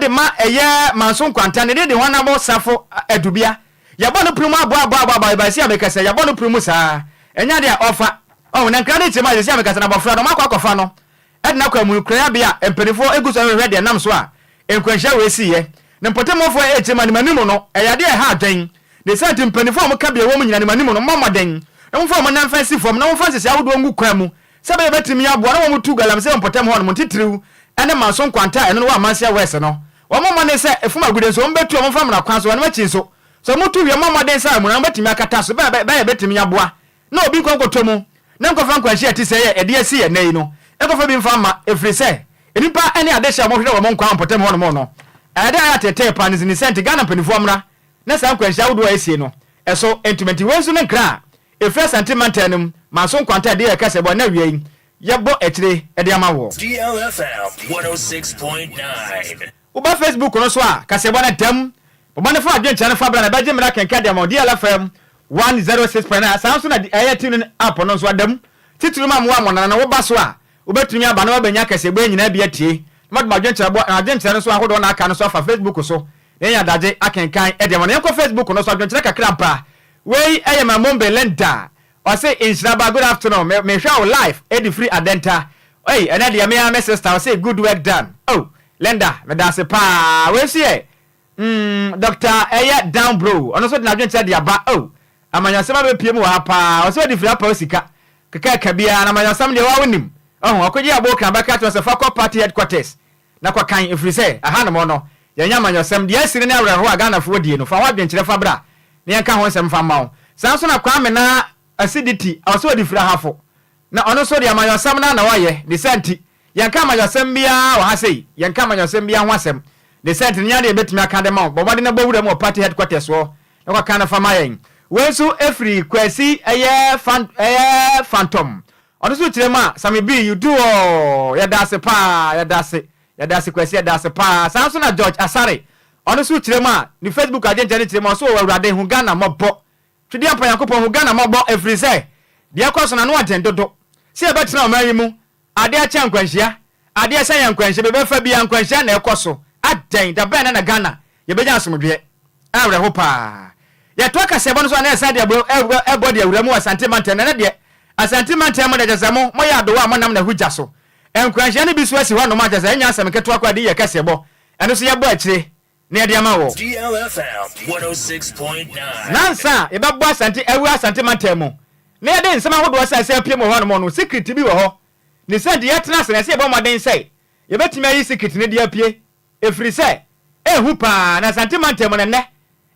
de ma ɛyɛ Manso Nkwanta ne de de Hɔnabɔ Safo Adubia. Yɛbɔ no pono mu aboaboaboaboa ɛbaeɛ sei a mekasa yi yɛbɔ no pono mu saa ɛnyɛ adeɛ a ɔfa. Ɔho na nkra no kyerɛ mu a seesei a mekasa no abɔfra no wɔakɔ akɔfa no de no akɔ amunukorabea a mpanimfoɔ gu so rehwehwɛ deɛ ɛnam so a nkwanhyia wei siiɛ. Ne mpɔtamufoɔ rekyerɛ mu animanimu no, ɛyɛ adeɛ a ɛha adwene. Ne saa nti, mpanimfoɔ a wɔka bea ɛwɔ mu nyinaa animanimu no mmɔ mmɔden na wɔmfa wɔn nan mfa nsi fam na wɔmfa nhyehyɛe ahodoɔ ngu kwan mu sɛ ɛbɛyɛ bɛtumi aboa na wɔtu galamsey wɔ mpɔtam hɔnom, ntitiriw ne Manso Nkwanta a ɛno no wɔ Amansia West no. Wɔmmɔ mmɔden sɛ efum agude nso wɔbɛtu a wɔmfa mmara kwan so. Ɛno akyi nso, sɛ wɔtu wie a, wɔmmɔ mmɔden sɛ amuna no bɛtumi akata so bɛyɛ a ɛbɛtumi aboa na obi nkɔ nkɔtɔ mu na nkɔfa nkwanhyia a ɛte sɛɛ a ɛde asi ɛnnɛ yi no nkɔfa bi mfa mma, ɛfiri sɛ nnipa ne adehye a wɔhwere wɔn nkwa wɔ mpɔtam hɔnom no, ɛyɛ dɛ ayɛ ateetee paa no nti ne sɛ nti Ghana mpanimfoɔ mmra na saa nkwanhyia ahodoɔ a ɛsie no ɛso ntoma nti wei nso ne nkra a ɛfiri Asante mantam no mu Manso Nkwanta a ɛde yɛ kaseɛbɔ ɛnnɛ awia yi yɛbɔ akyire de ama woɔ. DLFM 106.9. Woba Facebook no so a, kaseɛbɔ no da mu. Bɔ mmɔden fa w'adwenkyerɛ no fa bra na ɛbɛgye mmerɛ akenkan de ama wo. DLFM 106.9 Saa nso na ɛyɛ TuneIn app no nso ada mu. Titiriw ma mmoa mmɔnana no, woba so a, wobɛtumi aba na woabɛnya kaseɛbɔ yi nyinaa bi atie. Na wɔde mo adwenkyerɛ bɔ adwenkyerɛ no nso ahodoɔ na aka no nso afa Facebook so na yɛanya adagye akenkan de ama no. Yɛnkɔ Facebook no so, adwenkyerɛ kakra ba. Wei yɛ Mamombe Linda. Ɔse nhyira ba good afternoon me mehwɛ wo live ɛde firi Adenta ei ɛnɛ deɛ me ara me sister ɔse good work done oh Linda medase paa wei nso yɛ mm Doctor ɛyɛ down bro ɔno nso de n'adwenkyerɛ de aba oh amanyɔsɛm abɛpie mu wɔ ha paa ɔse ɔde firi apaw sika keka ɛka biara na amanyɔsɛm deɛ waa wonim ɔho ɔkɔgye abo kan bɛka kyerɛ sɛ fa kɔ party headquarters na kɔkan ɛfiri sɛ ahanom no yɛnyɛ amanyɔsɛm deɛ asi no ne awerɛhoɔ a Ghanafoɔ die no fa ho adwenkyerɛ fa bra na yɛnka ho nsɛm mfa mma wo. Saa nso na Kwame Naa Asiditi a ɔsɛ ɔde firi Ahafo na ɔno nso deɛ amanyɔsɛm no ara na ɔyɛ, ne saa nti yɛnka amanyɔsɛm biara wɔ ha sei, yɛnka amanyɔsɛm biara ho asɛm, ne saa nti no nyɛ adeɛ a yɛbɛtumi aka de ma wo, bɔ mmɔden na bɔ wura mu wɔ party headquarters hɔ na kɔka no fa ma yɛn. Wei nso firi Kwasi ɛyɛ fan ɛyɛ Phantom, ɔno nso kyerɛ mu a Sammy B you do all, yɛda ase paa, yɛda ase, yɛda ase Kwasi yɛda ase paa, saa nso na George Asare Ɔno nso kyerɛ mu a, ne Facebook adwenkyerɛ no kyerɛ mu a, ɔse, O Awurade, hu Ghana mmɔbɔ. Twedeɛmpa Nyankopɔn hu Ghana mmɔbɔ ɛfiri sɛ deɛ ɛkɔ so no ano ɔden dodo sɛ yɛbɛtena ɔman yi mu adeɛ akyɛ nkwanhyia adeɛ sa yɛ nkwanhyia baabi afa biara nkwanhyia na ɛkɔ so adɛn da bɛn na na Ghana yɛbɛnya asomdwoeɛ awerɛho paa yɛtoa kaseɛbɔ no so a na yɛsan de ɛbɔ de awura mu wɔ Asante mantam na ɛnɛ deɛ Asante mantam mu deɛ kyɛ sɛ mo moyɛ adowa a monam na hugya so nkwanhyia no bi so asi hɔ nom a kyɛ sɛ ɛnyɛ asɛm nketewa koraa de yɛ kaseɛbɔ ɛno so yɛbɔ akyire na yɛde ama wo. DLFM 106.9. Nnansa a yɛbɛbɔ Asante awura Asante mantam mu na yɛde nsɛm ahodoɔ sɛ sɛ apue mu wɔ hɔnom no, secret bi wɔ hɔ. Ne sɛ nti yɛtena ase na ɛsɛ yɛbɔ mmɔden sɛ yɛbɛtumi ayi secret no de apue ɛfiri sɛ ɛhu paa na Asante mantam mu no nnɛ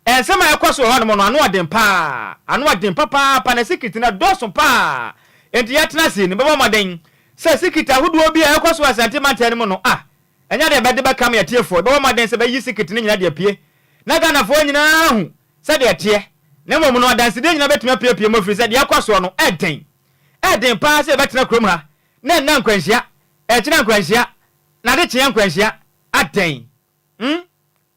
nsɛm a ɛkɔ so wɔ hɔnom no ano ɔden paa, ano ɔden papaapa na secret no ɛdɔɔso paa. Enti yɛtena ase no bɛbɔ mmɔden sɛ secret ahodoɔ bi a ɛkɔ so wɔ Asante mantam no mu no a Ɛnyɛ adeɛ a bɛde bɛkam yɛn atiefoɔ. Yɛbɛbɔ mmɔden sɛ bɛyi sikit no nyinaa de apue na Ghanafoɔ nyinaa ahu sɛdeɛ ɛteɛ. Na mmom no, adansedie nyinaa bɛtumi apuepue mu ɛfiri sɛ deɛ ɛkɔ soɔ no, ɛyɛ den. Ɛyɛ den pa ara sɛ yɛbɛtena kurom ha na ɛnnɛ nkwanhyia, ɛkyena nkwanhyia, na adekyeɛ nkwanhyia. Adɛn? Hmm?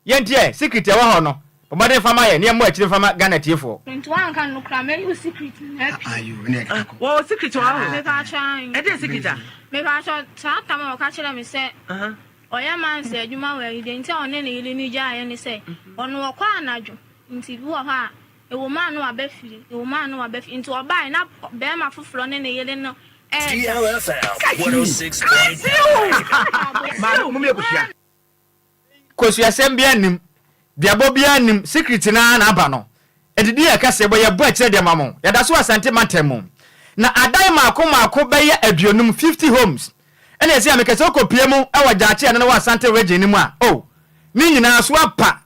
Yɛnti ɛ, secret a ɛwɔ hɔ no, bɔ mmɔden fa ma yɛn na yɛmmɔ akyire mfa ma Ghana atiefoɔ. Nti woanka no koraa mɛyi wo secret nyinaa apue. Wɔwɔ secret wɔ hɔ? Mepaakyɛw aane. Ɛdeɛn secret a? Mepaakyɛw saa tam a ɔka kyerɛɛ me sɛ ɔyɛ mansa adwuma wɔ ayi deɛ nti a ɔne ne yere no gyaeɛ ne sɛ ɔno ɔkɔ anadwo nti bi wɔ hɔ a ɛwɔ mu a na waba fie ɛwɔ mu a na waba fie nti ɔbaeɛ na bɛɛma foforɔ ne ne yere no ɛɛda. DLFM 106.9. Maame, mom yɛ kosua. Kosuasɛm biara nnim, duabɔ biara nnim, secret no ara na aba no. Adidi yɛ kɛse, bɔ yɛbɔ akyire de ma mo. Yɛda so wɔ Asante mantam mu. Na adan mmaako mmaako bɛyɛ aduonum, 50 homes, ɛna ɛsi a meka sɛ wokɔ pie mu wɔ Gyaakye a ɛno no wɔ Asante region no mu a, oh, ne nyinaa so apa.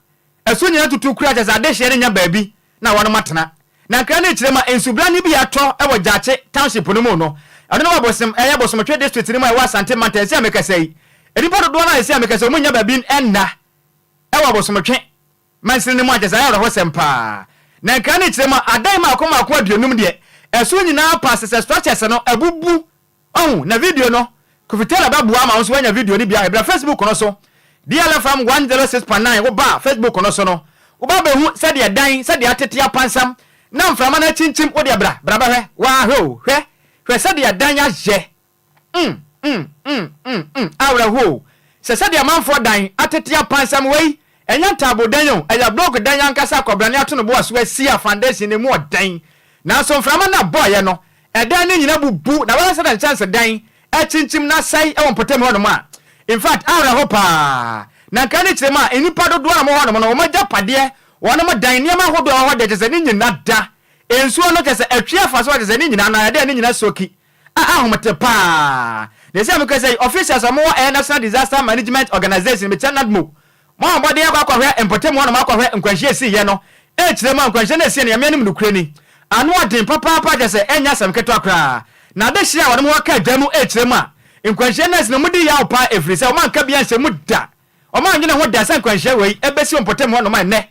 Ɛso nyinaa tutu koraa kyerɛ sɛ adehyeɛ no nnya baabi na wɔnom atena. Na nkra no rekyerɛ mu a nsubrane bi a ɛtɔ wɔ Gyaakye township no mu no, ɛno ne wɔ Bosem, ɛyɛ Bosomtwe district no mu a ɛwɔ Asante mantam ɛsei a mekasa yi. Nnipa dodoɔ no a ɛsei a mekasa yi wɔn nnya baabi nna wɔ Bosomtwe mansini no mu a kyerɛ sɛ ɛyɛ awerɛhosɛm paa. Na nkra no rekyerɛ mu a adan mmaako mmaako aduonum deɛ ɛso nyinaa pa sɛ sɛ structures no abubu Wahu? Na video no, Kofi Taylor bɛboa ama wo nso woanya video no bi ahwɛ. Bra Facebook no so, DLFM 106.9, woba Facebook no so no, woba bɛhu sɛdeɛ dan, sɛdeɛ atete apansam, na mframa no akyinkyim, wo deɛ bra, bra bɛhwɛ, waa hwɛ o, hwɛ, hwɛ sɛdeɛ dan ayɛ. Mm, mm, mm, mm, mm, awerɛhoɔ o. Sɛ sɛdeɛ amanfoɔ dan atete apansam wei, ɛnyɛ ntaabo dan o, ɛyɛ blɔk dan ankasa a kɔbrane ato no bo a so asi a foundation no mu ɔden. Nanso mframa no a ɛbɔeɛ no, Ɛdan no nyina bubu na wɛrɛ sɛdɛ nkyɛnsedan akyinkyim na asɛe wɔ mpɔtam hɔnom a, in fact awerɛho paa. Na nka ne kyerɛ mu a, nnipa dodoɔ a wɔwɔ hɔnom no, wɔn agyapadeɛ, wɔnom dan, nneɛma ahodoɔ a ɛwɔ hɔ deɛ kyerɛ sɛ ne nyina da nsuo no kyerɛ sɛ atwi afa so a kyerɛ sɛ ne nyina no ayɛ dɛ ne nyina soki a ahomete paa. Na ɛsɛ a meka sɛ officials a wɔwɔ ɛyɛ National Disaster Management Organization, mekyerɛ NADMO, Moabɔ mmɔden akɔ akɔhwɛ mpɔtam hɔnom akɔhwɛ nkwanhyia a esiiɛ no. Ɛrekyerɛ mu a, nkwanhyia no a esiiɛ no, Nyame anim nokorɛ ni, ano ɔden papaapa kyerɛ sɛ ɛnyɛ asɛm ketewa koraa. Na adehyeɛ a wɔnom hɔ ka dwa mu ɛrekyerɛ mu a, nkwanhyia no asi no, wɔdi yaw paa ɛfiri sɛ wɔn anka bi anhyɛ mu da. Wɔn annwene ho da sɛ nkwanhyia wei ɛbɛsi wɔ mpɔtam hɔnom a ɛnnɛ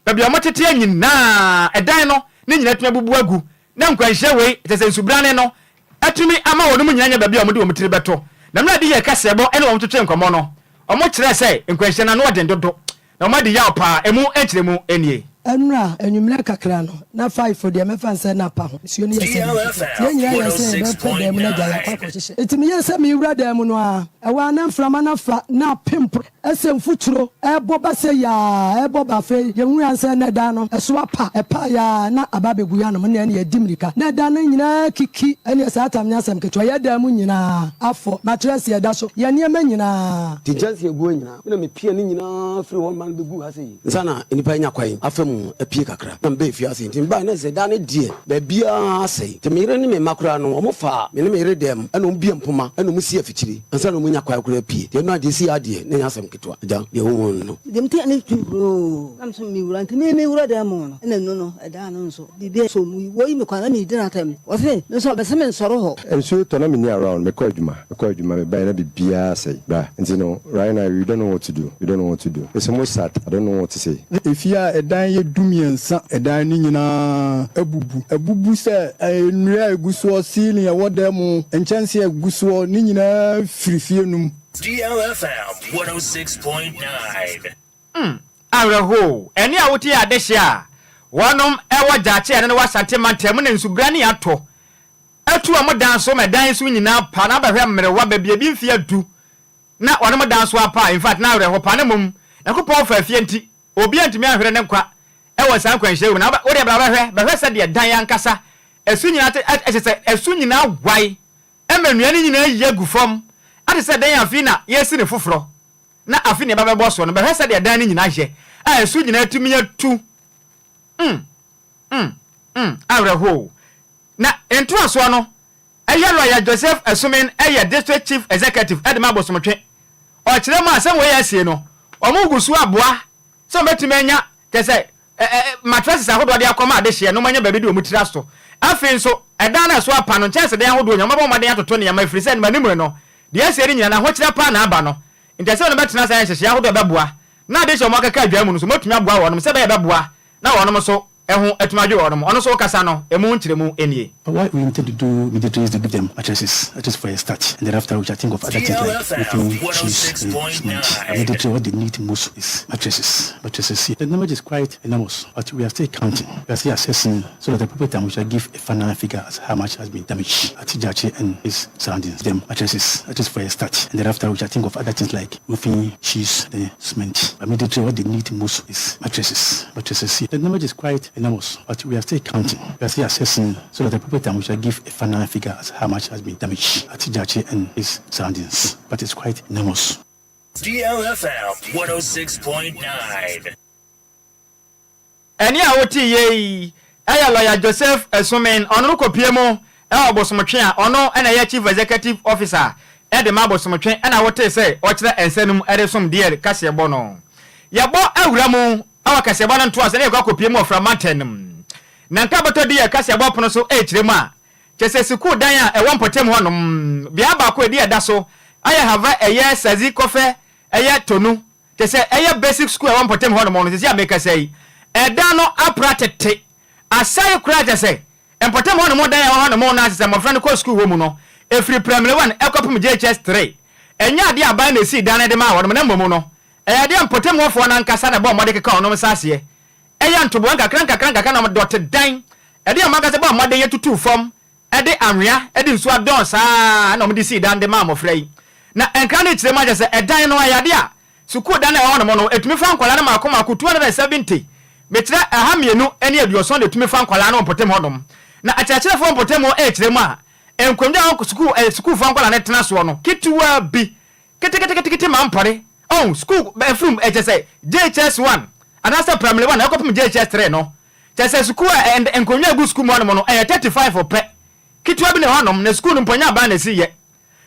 baabi a wɔteteɛ nyinaa, ɛdan no ne nyinaa atumi abubu agu, na nkwanhyia wei, kyerɛ sɛ nsubrane no, atumi ama wɔn nyinaa anya baabi a wɔde wɔn tiri bɛto. Na mmerɛ a de yɛɛ kaseɛbɔ ne wɔn twetwee nkɔmmɔ no, wɔkyerɛɛ sɛ nkwanhyia no ano ɔden dodo, na wɔadi yaw paa. Emu nkyerɛmu nie. Ɛnora anwummerɛ kakra no, na faefo deɛ mɛfa no sɛ na apa ho nsuo no yɛ sɛ biribi ketewa. Nti yɛn nyinaa yɛɛ sɛ yɛbɛpɛ dan mu na agya yɛakɔ akɔhyehyɛ. Nti meyɛɛ sɛ merewura dan mu no ara, ɛhɔ ara na mframa no afa na apem po. Sɛ mfuturo rebɔ ba sei ara, ɛrebɔ ba, afei yɛhui ara sɛ na ɛdan no so apa, ɛpaeɛ ara na aba abɛgu yɛn anom, ɛnna yɛdi mmirika, na ɛdan no nyinaa kiki, ɛnneɛ saa tam nyɛ asɛm ketewa, yɛn dan mu nyinaa afɔ, matrɛs yɛda so, yɛn nneɛma nyinaa. Nti nkyɛnse a ɛgu hɔ nyinaa, me na mepia ne nyinaa firi hɔ ma no bɛguu ha sei. Ansa na nnipa anya kwan afa mu apue kakra, na mebaa afiase. Nti mebaeɛ na ɛsɛ dan no deɛ, baabiara asɛe. Nti me yere ne me mma koraa no, wɔfaa me ne me yere dan mu, ɛna wɔbue mpoma, ɛna wɔsi afikyire. Ansa na wɔanya kwan koraa apue. Deɛ ɛno a deɛ ɛsi adeɛ na ɛnyɛ asɛm ketewa. Agya, deɛ wohu no no. Deɛ mete ne tu huroo na me nso mewura nti me mewura dan mu no ɛna nu no ɛdan no nso biribi so mu wɔyi me kwan na medi n'atɛm wɔse me nso ɔbɛse me nsɔre hɔ. Nsuo tɔ na menni around mekɔ adwuma mekɔ adwuma mebaeɛ na biribiara asɛe bra nti no right now we don't know what to do we don't know what to do it's almost sad I don't know what to say. Efie a ɛdan yɛ dumiɛnsa, ɛdan no nyinaa abubu. Abubu sɛ nnua a ɛgu soɔ, ceiling a ɛwɔ dan mu, nkyɛnse a ɛgu soɔ, ne nyinaa firi fie no mu. DLFM 106.9. Mm, awerɛhow! Ɛnne a wote yɛ adehye a Wɔnom wɔ Gyaakye a ɛno ne wɔ Asante mantam mu na nsubrane atɔ atu wɔn dan so ma dan so nyinaa pa na abɛhwɛ mmerewa baabi ebi mfeɛ adu na wɔnom dan so apa in fact na awerɛho pa na mmom Nyankopɔn fa afie nti obi antumi anhwere ne nkwa wɔ saa nkwanhyia yi mu na wodeɛ bra bɛhwɛ bɛhwɛ sɛdeɛ dan ankasa ɛso nyinaa te ɛkyɛ sɛ ɛso nyinaa wae ɛma nnua no nyinaa yi agu fam ate sɛ dan afei na yɛresi ne foforɔ na afe nea ɛba bɛbɔ soɔ no, bɛhwɛ sɛdeɛ dan no nyinaa yɛ a ɛso nyinaa atumi atu. Mm, mm, mm, awerɛhoɔ. Na ntoasoɔ no, ɛyɛ Lɔya Joseph Asumin yɛ District Chief Executive de ma Bosomtwe. Ɔkyerɛ mu a, asɛm wei a asie no, wɔn gu so aboa sɛ wɔbɛtumi anya, kyerɛ sɛ, ɛ ɛ mattresses ahodoɔ de akɔma adehyeɛ na wɔanya baabi de wɔn tiri aso. Afei nso, ɛdan no a ɛso apa no, nkyɛnsedan ahodoɔ nyinaa, wɔbɛbɔ mmɔden atoto nneɛma ɛfiri sɛ animanimu no, deɛ asie no nyinaa no, ahokyerɛ paa na aba no. Nti ɛsɛ sɛ wɔn bɛtena ase ayɛ nhyehyɛe ahodoɔ a ɛbɛboa na adehyeɛ a wɔakeka adwaa mu no nso, wɔatumi aboa wɔnom sɛ ɛbɛyɛ ɛbɛboa na wɔnom nso ho atumi adwo wɔnom. Ɔno nso ɔkasa no, ɛmu nkyerɛmu nie. But what we intend to do immediately is to give them mattresses, at least for a start, and thereafter we shall think of other things like roofing, shoes and cement. Immediately what they need most is mattresses, mattresses. The damage is quite enormous, but we are still counting, we are still assessing so that at the appropriate time we shall give a final figure as how much has been damaged at Jachie and its surroundings. Them mattresses, at least for a start, and thereafter we shall think of other things like roofing, shoes and cement. But immediately what they need most is mattresses, mattresses. The damage is quite enormous, but we are still counting, we are still assessing so that at the appropriate time we shall give a final figure as how much has been damaged at Jachie and its surroundings. But it's quite enormous. DLFM 106.9. Ɛnne a woteeɛ yi yɛ Lɔya Joseph Asumin, ɔno no kɔpue mu wɔ Bosomtwe a ɔno na ɛyɛ Chief Executive Officer de ma Bosomtwe na wotee sɛ ɔkyerɛ nsa no mu de som DL kaseɛbɔ no. Yɛbɔ awura mu wɔ kaseɛbɔ no ntoaso na yɛkɔ akɔpue mu wɔ Fra mantam no mu. Na nka bɛtɔ DL kaseɛbɔ pono so rekyerɛ mu a, kyerɛ sɛ sukuu dan a ɛwɔ mpɔtam hɔnom, beaɛ baako a ɛdi ɛda so ayɛ Hava ɛyɛ Sadzi Kɔfɛ ɛyɛ Tonu Kyerɛ sɛ, ɛyɛ basic school a ɛwɔ mpɔtam hɔnom no, seesei a merekasa yi, ɛdan no apra tete, asɛe koraa kyerɛ sɛ, mpɔtam hɔnom dan a ɛwɔ hɔnom no a kyerɛ sɛ mmɔfra no kɔ sukuu wɔ mu no, ɛfiri Primary One kɔpem JHS Three. Ɛnyɛ adeɛ a aban na ɛsii dan no de maa wɔnom, na mmom no, ɛyɛ adeɛ a mpɔtam hɔfoɔ no ankasa na ɛbɔɔ mmɔden kekaa wɔnom nsa aseɛ yɛ ntoboa nkakra nkakra nkakra na wɔde dɔte dan de wɔn ankasa bɔɔ mmɔden tutuu fam de anwea de nsuo adɔn saa ara na wɔde sii dan de maa mmɔfra yi. Na nkra no rekyerɛ mu akyerɛ sɛ ɛdan no ayɛ adeɛ a sukuu dan a ɛwɔ hɔnom no ɛtumi fa nkwadaa no mmaako mmaako 270, mekyerɛ 270 na ɛtumi fa nkwadaa no wɔ mpɔtam hɔnom. Na akyerɛkyerɛfoɔ mpɔtam hɔ rekyerɛ mu a nkonnwa a sukuu sukuufoɔ nkwadaa no tena soɔ no ketewa bi keteketekete ma mpɔre ɔn sukuu afurum ɛkyɛ sɛ JHS 1 anaasɛ primary 1 ɛkɔpem JHS 3 no Kyerɛ sɛ sukuu a ɛn nkonnwa a egu sukuu mu hɔnom no, ɛyɛ 35 pɛ. Ketewa bi na ɛwɔ hɔnom, na sukuu no mpo ɛnyɛ aban na esi yɛ.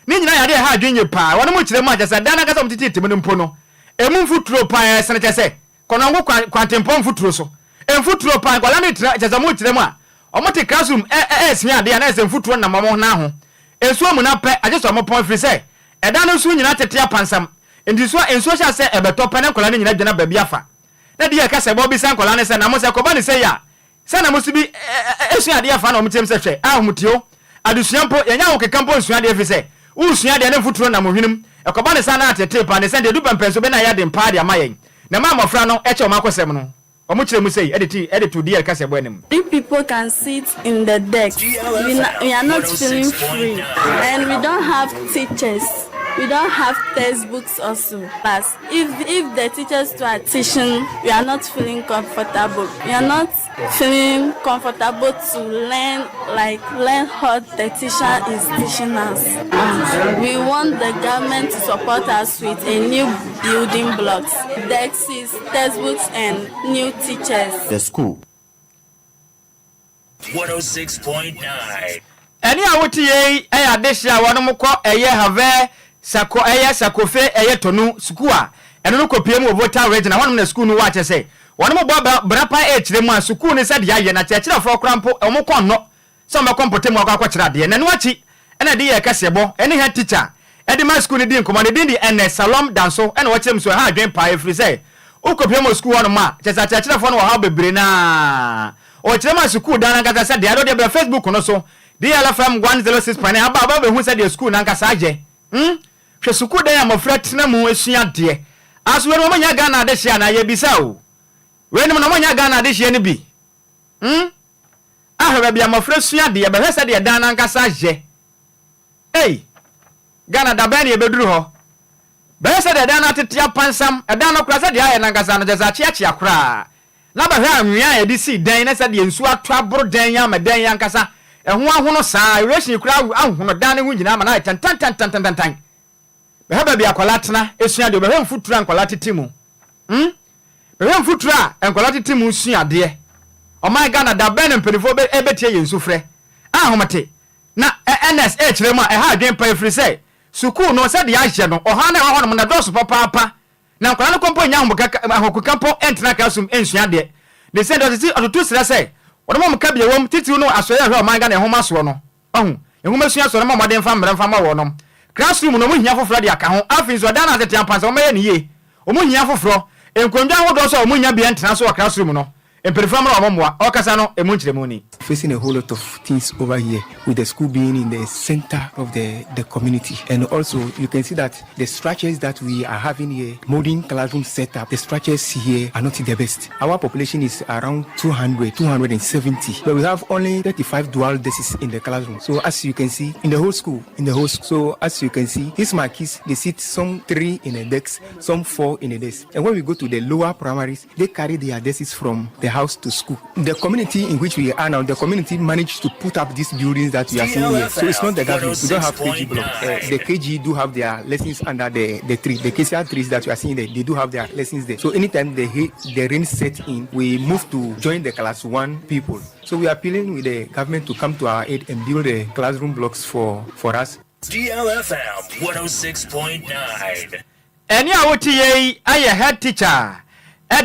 Ne nyinaa yɛ ade a ɛha adwene yie paa. Wɔnom kyerɛ mu a, kyerɛ sɛ dan no ankasa a wɔteteete mu no mpo no, emu mfuturo paa ɛsene kyerɛ sɛ kɔnɔngo kwan kwantempɔn mfuturo so. Mfuturo paa, nkwadaa no retena, kyerɛ sɛ wɔkyerɛ mu a, wɔte classroom ɛ ɛ resua adeɛ a na ayɛ sɛ mfuturo nam wɔn nan ho. Nsuo amuna pɛ, agye sɛ wɔpɔn ɛfiri sɛ ɛdan no nso nyinaa tete apansam. Enti nsuo nsuo hyɛ aseɛ sɛ ɛbɛtɔ pɛ na nkwadaa no nyinaa dwane aba baabi afa. Na deɛ ɛka sɛ wɔbisa nkwadaa no sɛ, Na mo sɛ ɛkɔba no sei a, sɛn na mo nso bi sua adeɛ fa? Na wɔteam sɛ, Hwɛ, ahomtew, adesua mpo, yɛnyɛ ahokeka mpo nsua adeɛ, ɛfiri sɛ woresua adeɛ na mfuturo nam wo hwenem. Ɛkɔba no saa na ateetee paa, ne sɛ deɛ ɛdu pɛmpɛn so bɛ na ayɛ den paa de ama yɛn. Na ɛmaa mmɔfra no kyɛ wɔn akosɛm no, wɔkyerɛɛ mu sei de ti de too DL kaseɛbɔ anim. Three people can sit in the desk we we are not feeling free and we don't have teachers we don't have textbooks also class If if the teachers too are teaching we are not feeling comfortable we are not feeling comfortable to learn like learn what the teacher is teaching us we want the government to support us with a new building blocks desks textbooks and new teachers. The school. 106.9. Ɛnne a wote yei yɛ adehye a wɔnom kɔ ɛyɛ Havɛ Sako ɛyɛ Sakofe ɛyɛ Tonu sukuu a ɛno no kɔpue mu wɔ Volta Region ɛhɔnom na sukuu no wɔ akyɛ sɛ wɔnom bɔ bra bra pa ɛkyerɛ mu a sukuu no sɛdeɛ ayɛ na kyerɛkyerɛfoɔ koraa mpo wɔn kɔ nnɔ sɛ wɔbɛkɔ mpɔtam akɔ akɔkyerɛ adeɛ. Na ɛno akyi na ɛde yɛɛ kaseɛbɔ ne head teacher de maa sukuu no dii nkɔmmɔ. Ne din de Ernest Salom Danso na ɔkyerɛ mu sɛ ɛha adwene paa ɛfiri sɛ wokɔpue mu wɔ sukuu hɔnom a, kyerɛ sɛ akyerɛkyerɛfoɔ no wɔ haw bebree no ara. Ɔkyerɛ mu a sukuu dan no ankasa sɛdeɛ ɛno deɛ bra Facebook no so DLFM 106.9 aba a wobɛbɛhu sɛdeɛ sukuu no ankasa ayɛ. Hmm? Hwɛ sukuu dan a mmɔfra tena mu sua adeɛ. Aso weinom wɔnyɛ Ghana adehyeɛ anaa? Yɛbisa o. Weinom na wɔnyɛ Ghana adehyeɛ no bi? Hmm? Ahwɛ baabi a mmɔfra sua adeɛ, bɛhwɛ sɛdeɛ dan no ankasa yɛ. Ei! Ghana, da bɛn na yɛbɛduru hɔ? Bɛhwɛ sɛdeɛ ɛdan no atete apansam, ɛdan no koraa sɛdeɛ ayɛ no ankasa no kyerɛ sɛ akyeakyea koraa. Na bɛhwɛ anwea a yɛde sii dan yi ne sɛdeɛ nsuo atɔ aboro dan yi ama dan yi ankasa ɛho ahono saa, erosion koraa ahono dan no ho nyinaa ama no ayɛ tantantantantantan. Bɛhwɛ baabi a akwadaa tena sua adeɛ, bɛhwɛ mfuturo a nkwadaa tete mu. Hmm? Bɛhwɛ mfuturo a nkwadaa tete mu sua adeɛ. Ɔman Ghana, da bɛn na mpanimfoɔ bɛ, ɛbɛtie yɛn sufrɛ? Ahomete. Na Ernest rekyerɛ mu a, ɛha adwene pa ɛfiri sɛ, sukuu no, sɛdeɛ ayɛ no, ɔhaw no a ɛwɔ hɔnom no, ɛdɔɔso papaapa. Na nkwadaa no kɔ mpo nnya ahokeka mpo ntena classroom nsua adeɛ. Ne sɛ nti, ɔtete, ɔtoto srɛ sɛ, wɔn a wɔka bi a ɛwom, titiriw no asoɛeɛ a ɛhwɛ ɔman Ghana nwoma soɔ no, wahu, nwomasua soɔ no mmɔ mmɔden mfa mmara mfa mma wɔnom. Classroom no, wɔhia foforɔ de aka ho. Afei nso, ɛdan no atete ampa sɛ wɔmmɛyɛ no yie. Wɔhia foforɔ. Nkonnwa ahodoɔ nso a wɔnnya bi ntena so wɔ classroom no, Mpanyinfoɔ mmra wɔn mmoa. Ɔrekasa no, emu nkyerɛmu ni. Facing a whole lot of things over here with the school being in the center of the the community and also you can see that the structures that we are having here modern classroom setup the structures here are not the best our population is around 200 270 but we have only 35 dual desks in the classroom so as you can see in the whole school in the whole so as you can see these my kids they sit some three in a desk some four in a desk and when we go to the lower primaries they carry their desks from the house to school. The community in which we are now, the community managed to put up these buildings that we are seeing here. So it's not the government. We don't have KG block. The KG do have their lessons under the, the tree. The KCR trees that we are seeing there, they do have their lessons there. So anytime the, the rain set in, we move to join the class one people. So we are appealing with the government to come to our aid and build the classroom blocks for, for us. DLFM 106.9. Ɛnne a wote yɛ yi ayɛ head teacher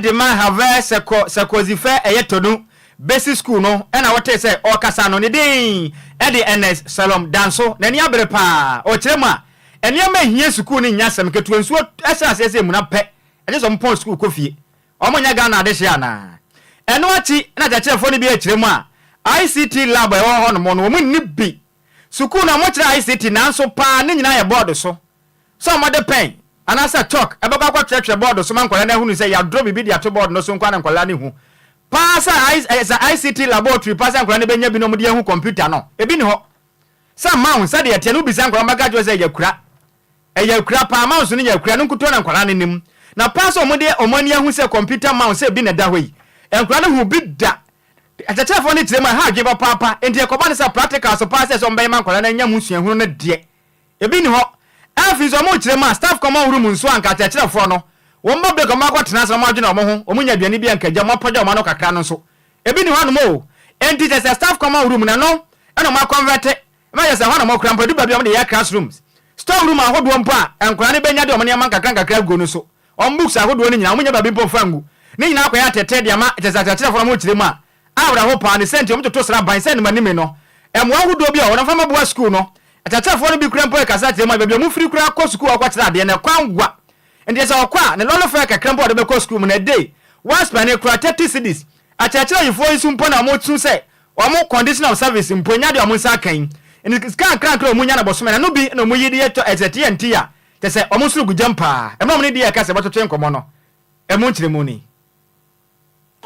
de ma Havɛ Sɛkɔ Sɛkɔdzifɛ ɛyɛ Tonu Basic School no na wotee sɛ ɔrekasa no. Ne din de Ernest Selom Danso. N'ani abere paa. Ɔkyerɛ mu a, nneɛma a ehia sukuu no nyɛ asɛm ketewa. Nsuo hyɛ aseɛ sɛ emuna pɛ, ɛgye sɛ wɔpɔn sukuu kɔ fie. Wɔnyɛ Ghana adehyeɛ anaa? Ɛno akyi na akyerɛkyerɛfoɔ no bi rekyerɛ mu a, ICT lab a ɛwɔ hɔnom no, wɔnni bi. Sukuu no, wɔkyerɛ ICT nanso paa ne nyinaa yɛ bɔɔdo so. Sɛ wɔde pɛn anaasɛ chalk bɛkɔ akɔtwerɛtwerɛ bɔɔdo so ma nkwadaa no ahunu sɛ yɛadrɔ biribi de ato bɔɔdo no so nko ara na nkwadaa no hu paa sɛ sɛ ICT laboratory paa sɛ nkwadaa no bɛnya bi na wɔde ahu kɔmputa no, ebi nni hɔ. Sɛ mouse sɛdeɛ ɛteɛ no wobisa nkwadaa wɔbɛka akyerɛ wo sɛ ɛyɛ akura. Ɛyɛ akura paa, mouse no yɛ akura, ɛno nkutoo na nkwadaa no nim. Na paa sɛ wɔde wɔn ani ahu sɛ kɔmputa mouse sɛ ebi na ɛda hɔ yi, nkwadaa no hu bi da. Akyerɛkyerɛfoɔ no kyerɛ mu a, ɛha adwene papaapa. Enti ɛkɔba no sɛ practical so paa sɛ sɛ wɔbɛyɛ ma nkwadaa no anya mu suahunu no deɛ, Ebi nni hɔ. Afei nso wɔrekyerɛ mu a, staff common room nso a anka akyerɛkyerɛfoɔ no, wɔn ba break a wɔakɔtena ase na wɔadwene wɔn ho, wɔnya aduane bi a anka agya wɔapagya wɔn ano kakra no nso, ebi nni hɔnom o. Enti kyerɛ sɛ staff common room no, ɛno na wɔakɔnvɛte ma kyerɛ sɛ ɛhɔ na wɔkora mpo, ɛdu baabi a wɔde yɛ classrooms. Store room ahodoɔ mpo a nkwadaa no bɛnya de wɔn nneɛma nkakra nkakra aguo no nso, wɔn books ahodoɔ no nyinaa, wɔnnya baabi mpo mfa ngu. Ne nyinaa akɔyɛ atɛtɛ de ama kyerɛ sɛ akyerɛkyerɛfoɔ no wɔrekyerɛ mu a, Awerɛho paa ne sɛ nti wɔtoto sraban sɛ animanime no. Mmoa ahodoɔ bi a wɔn fa ma boa sukuu no. Akyerɛkyerɛfoɔ no bi koraa mpo rekasa kyerɛ mu a baabi a wɔfiri koraa kɔ sukuu a wɔkɔkyerɛ adeɛ no ɛkwan wa. Nti sɛ ɔkɔ a ne lɔre fare kakra mpo a ɔde bɛkɔ sukuu mu no a day one spɛne koraa 30 cedis. Akyerɛkyerɛyifoɔ yi nso mpo na wɔsu sɛ wɔn condition of service mpo nyɛ adeɛ a wɔn nsa aka yi. Nti sika nkrankra a wɔnya no bosome no ɛno bi na wɔyi de yɛ tɔ ɛsɛ TNT a kyerɛ sɛ wɔn nso regu gyam paa. Mmerɛ a wɔne DA kasa bɛtwetwe nkɔmmɔ no ɛmu nkyerɛmu ni.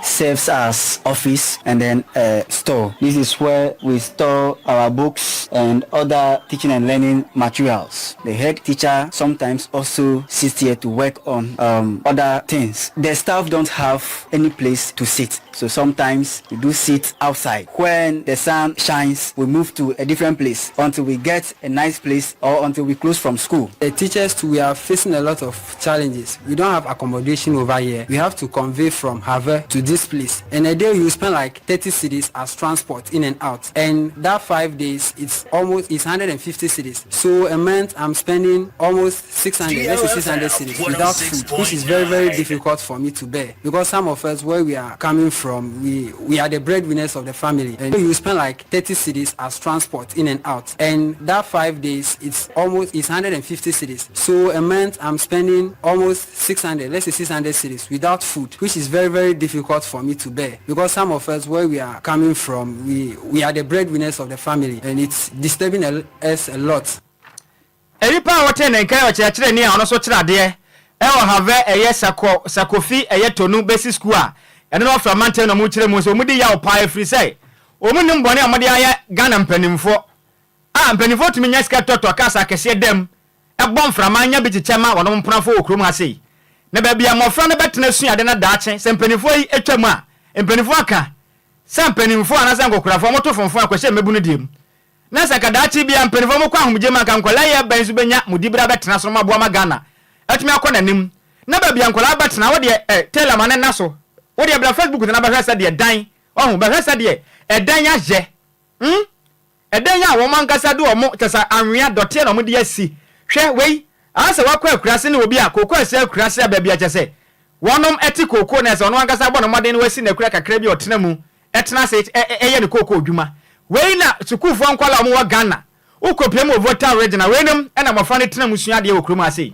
Serves as office and then a store. This is where we store our books and other teaching and learning materials. The head teacher sometimes also sits here to work on um, other things. The staff don't have any place to sit, so sometimes we do sit outside. When the sun shines, we move to a different place until we get a nice place or until we close from school. The teachers too, we are facing a lot of challenges. We don't have accommodation over here. We have to convey from Have to this place. In a day you spend like 30 cedis as transport in and out. And that five days, it's almost it's 150 cedis. So a month I'm spending almost 600, let's say 600 cedis without food, which is very, very difficult for me to bear. Because some of us, where we are coming from, we, we are the breadwinners of the family. And you spend like 30 cedis as transport in and out. And that five days, it's almost it's 150 cedis. So a month I'm spending almost 600, let's say 600 cedis without food, which is very, very difficult for me to bear. Because some of us, where we are coming from, we, we are the breadwinners of the family. And it's disturbing us a lot. Nnipa a wɔtee ne nka yɛ ɔkyerɛkyerɛni a ɔno nso kyerɛ adeɛ wɔ Havɛ ɛyɛ Sako Sakofi ɛyɛ Tonu bɛsi sukuu a Ɛno na wɔfrɛ amantam na wɔkyerɛ mu sɛ wɔdi yaw paa ɛfiri sɛ wɔn nnim bɔne a wɔde ayɛ Ghana mpanimfoɔ a mpanimfoɔ tumi nya sika tɔtɔ cars akɛseɛ da mu bɔ mframa nya bi kyekyɛ ma wɔn mpenafoɔ wɔ kurom ha sei. Na baabi a mmɔfra no bɛtena asua ade na daakye sɛ mpanimfoɔ yi atwa mu a mpanimfoɔ aka sɛ mpanimfoɔ anaasɛ nkɔkorafoɔ wɔto fonfon akɔhyɛ mmabunu deɛ mu Na sɛ anka daakye bi a mpaninfoɔ mo kɔ ahomegye mu a anka nkwadaa yi ɛbɛn nso bɛnya mo dibere abɛtena so na mo aboa ma Ghana atumi akɔ n'anim. Na baabi a nkwadaa bɛtena wo deɛ eh Taylor ma no nna so. Wo deɛ bra Facebook na bɛhwɛ sɛdeɛ dan wahu bɛhwɛ sɛdeɛ ɛdan ayɛ hmm ɛdan a wɔn ankasa de wɔn kyɛ sɛ anwea dɔteɛ na wɔn de asi hwɛ wei ayɛ sɛ wakɔ akuraase ne obi a kooko asi akuraase a baabi a kyɛ sɛ wɔnom ɛte kooko na ɛsɛ ɔno ankasa abɔ ne mmɔden na wasi n'akura kakra bi a ɔtena mu tena ase yɛ ne kookoo dwuma. Wei na sukuufoɔ nkwadaa a wɔwɔ Ghana, wokɔpue mu wɔ Volta Region a, weinom na mmɔfra no tena mu sua adeɛ wɔ kurom ha sei.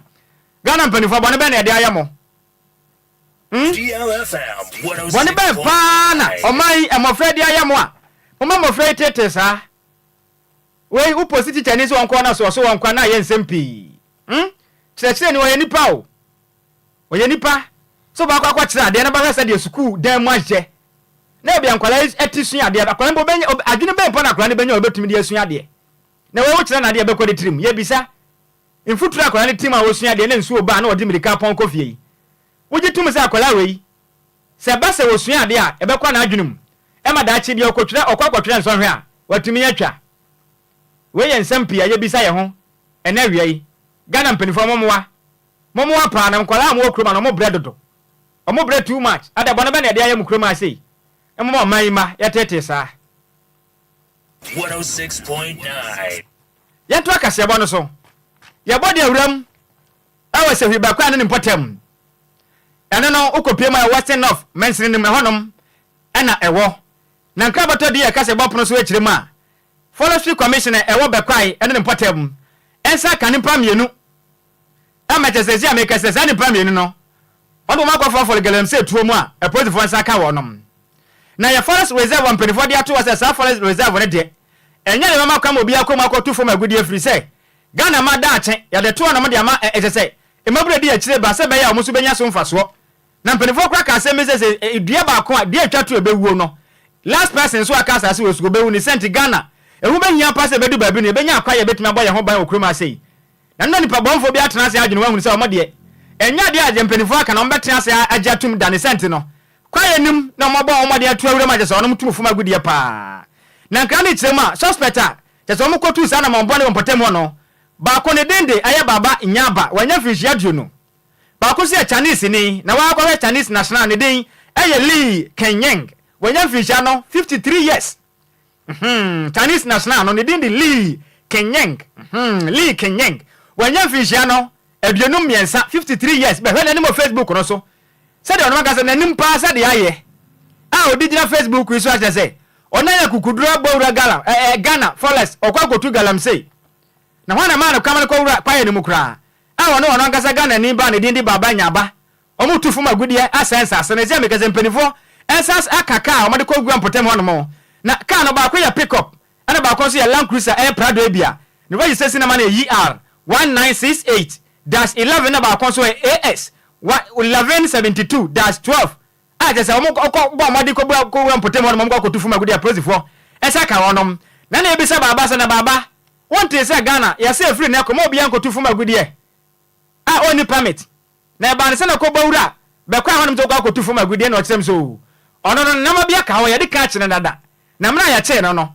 Ghana mpanimfoɔ, bɔne bɛn na yɛde ayɛ mo? Hmm? Bɔne bɛn paa na ɔman yi mmɔfra de ayɛ mo a moma mmɔfra yi teetee saa? Wei, wo posi tikyani sɛ ɔnkɔ na so ɔso wɔnkɔ a na ayɛ nsɛm pii. Hmm? Kyerɛkyerɛni, ɔyɛ nipa o. Ɔyɛ nipa sɛ ɔbɛakɔ akɔkyerɛ adeɛ na bɛhwɛ sɛdeɛ sukuu dan mu ayɛ na baabi a nkwadaa yi te sua adeɛ. Akwadaa no mpo ɔbɛnya, adwene bɛn mpo na akwadaa no bɛnya a ɔbɛtumi de asua adeɛ? Na wei wokyerɛ no adeɛ a ɛbɛkɔ ne tirim. Yɛbisa, mfuturo a akwadaa no tirim a ɔsua adeɛ na nsuo ba a na ɔde mmirika apɔn kɔ fie yi, wogye tom sɛ akwadaa wei, sɛ ɛba sɛ ɔsua adeɛ a, ɛbɛkɔ n'adwene mu ma daakye bi ɔkɔtwerɛ, ɔkɔ akɔtwerɛ nsɔhwɛ a, watumi atwa? Wei yɛ nsɛm pii a yɛbisa yɛn ho ɛnnɛ awia yi. Ghana mpanimfoɔ mommoa. Mommoa paa na nkwadaa a wɔwɔ kurom ha no wɔn brɛ dodo. Wɔn brɛ too much. Ada bɔne bɛn na yɛde ayɛ mo kurom ha sei? Momma ɔman yi mma yɛteetee saa. 106.9. Yɛntoa kaseɛbɔ no so. Yɛbɔ de awuram wɔ Sehwi Bɛkwae ne ne mpɔtam. Ɛno no wokɔpue mu a Western North mansini no mu, ɛhɔnom na ɛwɔ. Na nkrabɔtɔ di yɛ kaseɛbɔ pono so akyire mu a, Forestry Commission a ɛwɔ Bɛkwae ne ne mpɔtam nsa ka nnipa mmienu Ɛma kyerɛ sɛ seesei a meka sɛ saa nnipa mmienu no, wɔde wɔn akɔfrafra galamsey tuo mu a apolisifoɔ nsa ka wɔnom. Na yɛ forest reserve a mpanimfoɔ de ato hɔ sɛ saa forest reserve no deɛ, ɛnyɛ deɛ ɛbɛma kwan ma obiara kɔ mu akɔtu fam agudeɛ ɛfiri sɛ Ghana mma daakye yɛde to hɔnom de ama ɛ ɛsɛ sɛ mmabunu di akyire ba sɛ ɛbɛyɛ a wɔn nso bɛnya so mfasoɔ. Na mpanimfoɔ koraa ka asɛm bi sɛ sɛ dua baako a dua a ɛtwa to a ɛbɛwuo no, last person nso a aka asase wɔ so ɔbɛwu ne sɛ nti Ghana ɛho bɛhia paa sɛ ɛbɛdu baabi no yɛbɛnya akwan a yɛbɛtumi abɔ yɛn ho ban wɔ kurom ha sei. Na na nnipa bɔnfoɔ bi atena ase adwene wɔahunu sɛ wɔn deɛ, ɛnyɛ adeɛ a deɛ mpanimfoɔ aka na wɔbɛtena ase agye atom da. Ne saa nti no, kwaeɛ no mu na wɔabɔ wɔn mmɔden atu awura mu a kyerɛ sɛ wɔnom tum fam agudeɛ paa. Na nkra no rekyerɛ mu a, suspect a kyerɛ sɛ wɔkɔtuu saa anammɔn bɔne wɔ mpɔtam hɔ no, baako ne din de ɛyɛ Baba Nyaba, wanya mfirinhyia 20. Baako nso yɛ Chinese ni, na wakɔhwɛ Chinese national, ne din ɛyɛ Li Kenyeng, wanya mfirinhyia no 53 years. Hmm, Chinese national no, ne din de Li Kenyeng. Hmm, Li Kenyeng. Wanya mfinhyia no 53, 53 years. Bɛhwɛ n'anim wɔ Facebook no so. Sɛdeɛ ɔno ankasa n'anim paa sɛdeɛ ayɛ a ɔde gyina Facebook yi so akyerɛ sɛ ɔno ayɛ kukuduro abɔ wura Ghana, eh, eh, Ghana forest, ɔkɔ akɔtu galamsey. Na hwan na maa no kwan ma no kɔwura kwaeɛ no mu koraa? A ɔne ɔno ankasa Ghanani ba a ne din de Baba Nyaba. Wɔretu fam agudeɛ asɛe nsase no. Ɛsɛ meka sɛ mpanimfoɔ nsa aka kaa a wɔde kɔ gua mpɔtam hɔnom. Na kaa no baako yɛ pickup ɛna baako nso yɛ Land Cruiser ɛyɛ Prado ebia. Ne registration number no yɛ ER 1968 dash 11 na baako nso yɛ AS 1172 dash 12 a kyerɛ sɛ wɔn kɔ bɔ mmɔden kɔ bua kɔ wura mpɔtam hɔnom wɔn kɔ akɔtu fam agudeɛ apolisifoɔ nsa ka wɔnom. Na na ebisa baaba sɛ na baaba wontee sɛ Ghana yɛsɛ efiri nnɛ kɔ ma obiara nkɔtu fam agudeɛ a ɔnni permit. Na ɛbaa no sɛ na ɔkɔbɔ wura bɛkɔɛ hɔnom sɛ ɔkɔ akɔtu fam agudeɛ na ɔkyerɛ me sɛ oo, ɔno no nneɛma bi aka hɔ, yɛde ka akye no dada. Na mmerɛ a yɛkyee no no,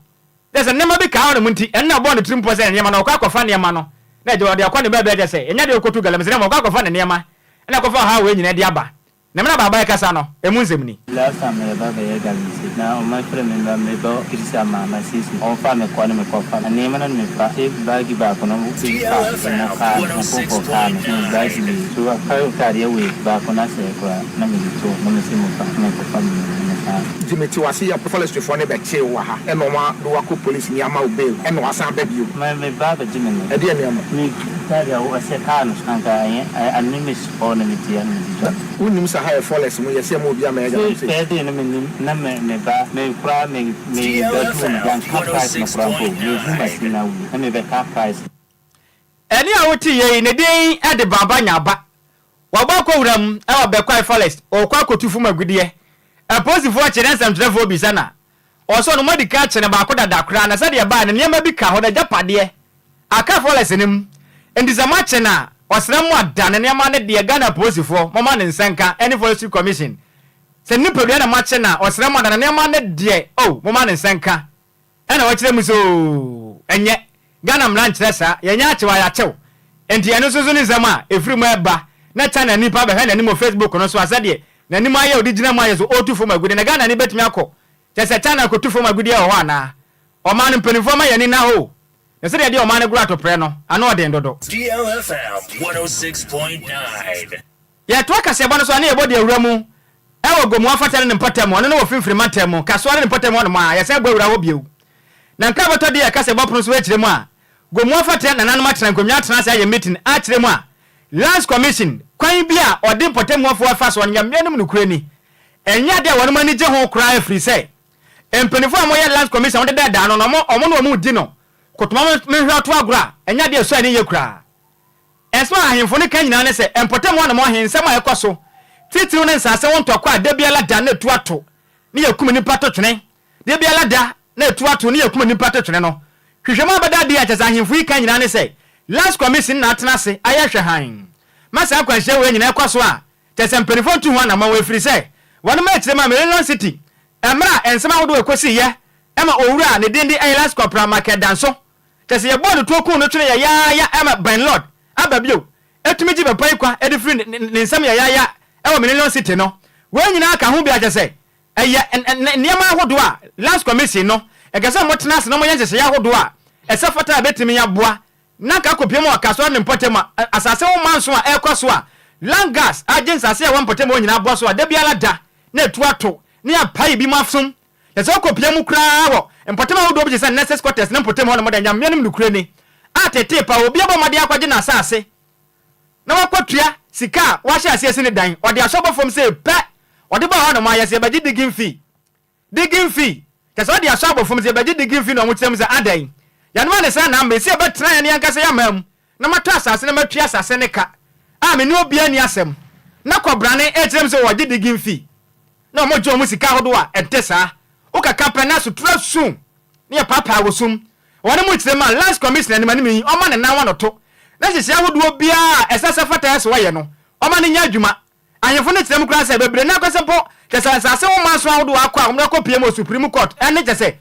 kyerɛ sɛ nneɛma bi kaa hɔnom nti, ɛno na ɔbɔɔ ne tirim pɔ sɛ nneɛma no ɔkɔ akɔfa nneɛma no, na agya ɔde akɔ ne baabi a kyerɛ sɛ ɛnyɛ adeɛ ɔkɔtu galamsey na mmom ɔkɔ akɔfa ne nneɛma na akɔfa ɔhaw wei nyinaa de aba. Na mmerɛ a baaba rekasa no, emu nsɛm ni. Last time me ba bɛyɛ galamsey na ɔma frɛ me ba me bɔ kirisa ma ma siesie ɔfa me kɔ ne me kɔ fa na nneɛma no na me fa se baagi baako no fi fa ɔmo kaa no ɔmo fofo kaa no ne baagi wei so afa ntaadeɛ wei baako no asɛe koraa na me de to na me se mo fa na me kɔ fa me nneɛma no saa. Nti mete wase yɛ forestry foɔ no bɛkyee wo wɔ ha ɛna ɔmo de wo akɔ police ni ama wo bail ɛna wasan aba bio. Me me ba abɛgye me nneɛma. Ɛdeɛn nneɛma? Me ntaadeɛ a ɛsɛ kaa no so anka ɛnyɛ ɛne me Hɔ na metia na medi dwa. Wonnim sɛ ha yɛ forest mu yɛse ɛma obiara mɛyɛ galamsey. Sɛ day no mennim na me me ba me koraa me me bɛduru no yɛnka price no koraa mpo mehu machine no awie na mebɛka price. Ɛnne a wote yei, ne din de Baaba Nyaba. Wabɔ akɔ wuram wɔ Bekwai Forest, ɔrekɔ akɔtu fam agudeɛ. Apolisifoɔ kye ne nsɛmtwerɛfoɔ bisa na ɔsɛ ɔno moadi kan akye no baako dada koraa na sɛdeɛ ɛbaeɛ no nneɛma bi ka hɔ n'agyapadeɛ aka forest no mu nti sɛ moakye no a ɔsrɛ mo ada ne nneɛma no deɛ Ghana apolisifoɔ momma ne nsa nka ɛne Forestry Commission sɛ ne nipadua na moakye no a ɔsrɛ mo ada ne nneɛma no deɛ oh momma ne nsa nka. Ɛna wɔkyerɛ mu sɛ oo ɛnyɛ, Ghana mmara nkyerɛ saa, yɛnyɛ akyew a yɛakyew. Enti ɛno nso so ne nsɛm a ɛfiri mu ɛreba na China nipa bɛhwɛ n'anim wɔ Facebook no so a sɛdeɛ n'anim ayɛ a ɔde gyina mu ayɛ sɛ ɔretu fam agudeɛ na Ghanani bɛtumi akɔ kyerɛ sɛ China kɔtu fam agudeɛ wɔ hɔ anaa? Ɔman no mpanimfoɔ mma yɛn ani nna hɔ o, na sɛdeɛ yɛde ɔman no goro atoprɛ no, ano ɔden dodo. DLFM 106.9. Yɛtoa kaseɛbɔ no so a, na yɛbɔ de awura mu wɔ Gomoa Fata ne ne mpɔtam, ɔno no wɔ Finfiri mantam mu, Kasoa ne ne mpɔtam hɔnom a, yɛsan bɔ awura hɔ bio. Na nkrabɔtɔ deɛ kaseɛbɔ pono so akyire mu a, Gomoa Fata nananom atena nkonnwa atena ase ayɛ meeting akyerɛ mu a, Lands Commission, kwan bi a ɔde mpɔtamuafoɔ fa soɔ no, Nyame anim nokorɛ ni, ɛnyɛ adeɛ a wɔnom ani gye ho koraa ɛfirisɛ mpaninfoɔ a wɔyɛ Lands Commission a wɔdeda da ano no, wɔn na wɔn redi no kotoma menhwɛ ɔto agorɔ a, ɛnyɛ adeɛ a ɛsɔ ani yie koraa. Nsɛm a ahemfo no ka nyinaa ne sɛ, Mpɔtam hɔ nom ɔhe nsɛm a ɛkɔ so, titiriw ne nsase ho ntɔkwa a da biara da na etu ato ne yɛkum nnipa to twene, da biara da na etu ato ne yɛkum nnipa to twene no. Hwehwɛmu a ɛbɛda adi a kyerɛ sɛ ahemfo yi ka nyinaa ne sɛ, Lands Commission na atena ase ayɛ hwɛ hann ma saa akwanhyia wei nyinaa ɛkɔ so a kyerɛ sɛ mpanyimfoɔ ntu ho anammɔn ɛfiri sɛ wɔnom akyire ma Maryland City mmerɛ a nsɛm ahodoɔ a ɛkɔsiiɛ ma owura a ne din de Elias Corporal Michael Danso Kyerɛ sɛ yɛbɔɔ no tuo kuu no twene yayaaya ma Ben Lord aba bio tumi gye papa yi kwa de firi ne nsam yayaaya wɔ Millennium City no. Wei nyinaa ka ho bi a kyerɛ sɛ ɛyɛ nneɛma ahodoɔ a Lands Commission no ɛkɛ sɛ wɔtena ase na wɔyɛ nhyehyɛeɛ ahodoɔ a ɛsɛ fata a ɛbɛtumi aboa na anka akɔpue mu wɔ Kasoa ne mpɔtam a asase ho manso a ɛrekɔ so a Land Gas agye nsase a ɛwɔ mpɔtam hɔ nyinaa aboa so a da biara da na ɛtu ato ne apae binom asom Na sɛ wokɔ pia mu koraa wɔ mpɔtam ahodoɔ bi te sɛ nurses quarters ne mpɔtam hɔnom deɛ Nyame anim nokorɛ ni a tetee paa obi abɔ mmɔden akɔgye n'asaase na wakɔtua sika a wahyɛ aseɛ asi ne dan ɔde asɔ bɔ fam sei pɛ ɔde baa hɔnom a yɛse yɛbɛgye digging fee digging fee kyerɛ sɛ ɔde asɔ abɔ fam sɛ yɛbɛgye digging fee na ɔmo kyerɛ mu sɛ adɛn yɛnom ane saa na ama ɛsi yɛbɛtena yɛne ankasa yɛn aman mu na matɔ asase na matua asase no ka a me ne obiara nni asɛm na kɔbrane rekyerɛ me sɛ wɔgye digging fee na wɔgye wɔn sika ahodoɔ a ɛnte saa. Wokaka pɛ na sotorɔ su na yɛpaapaa wo sum. Wɔne mo kyerɛ mu a Lands Commissioner anim anim yi ɔma ne nan ano to na nhyehyɛe ahodoɔ biara a ɛsɛ sɛ fata ɛsɛ wɔyɛ no ɔma no nyɛ adwuma. Ahemfo no kyerɛ mu koraa sɛ bebree no ankasa mpo kyerɛ sɛ nsase ho manso ahodoɔ akɔ a wɔde akɔpue mu wɔ Supreme Court ne kyerɛ sɛ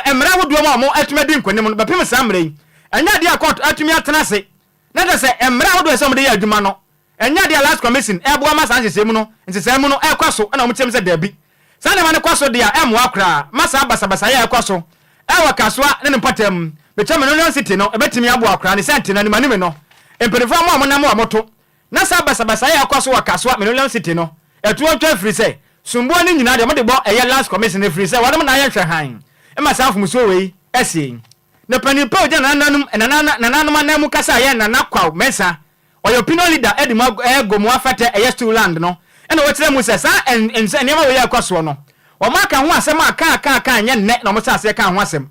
mmara ahodoɔ mu a wɔatumi adi nkonim no bɛpem saa mmerɛ yi ɛnyɛ adeɛ a court atumi atena ase na kyerɛ sɛ mmara ahodoɔ a ɛsɛ sɛ wɔde yɛ adwuma no ɛnyɛ adeɛ a Lands Commission reboa ma saa nhyehyɛe mu no nhyehyɛe mu no rekɔ so na wɔkyerɛ mu sɛ dabi saa nneɛma no kɔ so deɛ a ɛmmoa koraa ma saa basabasayɛ a ɛkɔ so wɔ Kasoa ne ne mpɔtam mekyerɛ Millennium City no ɛbɛtumi aboa koraa ne sɛ nte no animanim no mpanimfoɔ ama wɔn nam a wɔto Na saa basabasayɛ a ɛkɔ so wɔ Kasoa Millennium City no, ɛtoɔ ntwa ɛfiri sɛ, sumboɔ no nyinaa deɛ wɔde bɔ ɛyɛ Lands Commission ɛfiri sɛ wɔnom na ayɛ nhwɛhan ma saa mfomsoɔ wei asie. Na panin pa a ɔgyina nananom nananom anan mu kasa a ɛyɛ Nana Kwaw Mensah, ɔyɛ opinion leader de mu ɛyɛ Gomoa Fɛtɛ ɛyɛ Stool Land no na ɔkyerɛ mu sɛ saa nneɛma wei a ɛkɔ soɔ no wɔn aka ho asɛm a kaa kaa kaa nyɛ nnɛ na wɔn hyɛ aseɛ kaa ho asɛm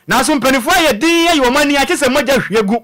nanso mpaninfoɔ ayɛ dinn ayi wɔn ani akye sɛ mogya hwie gu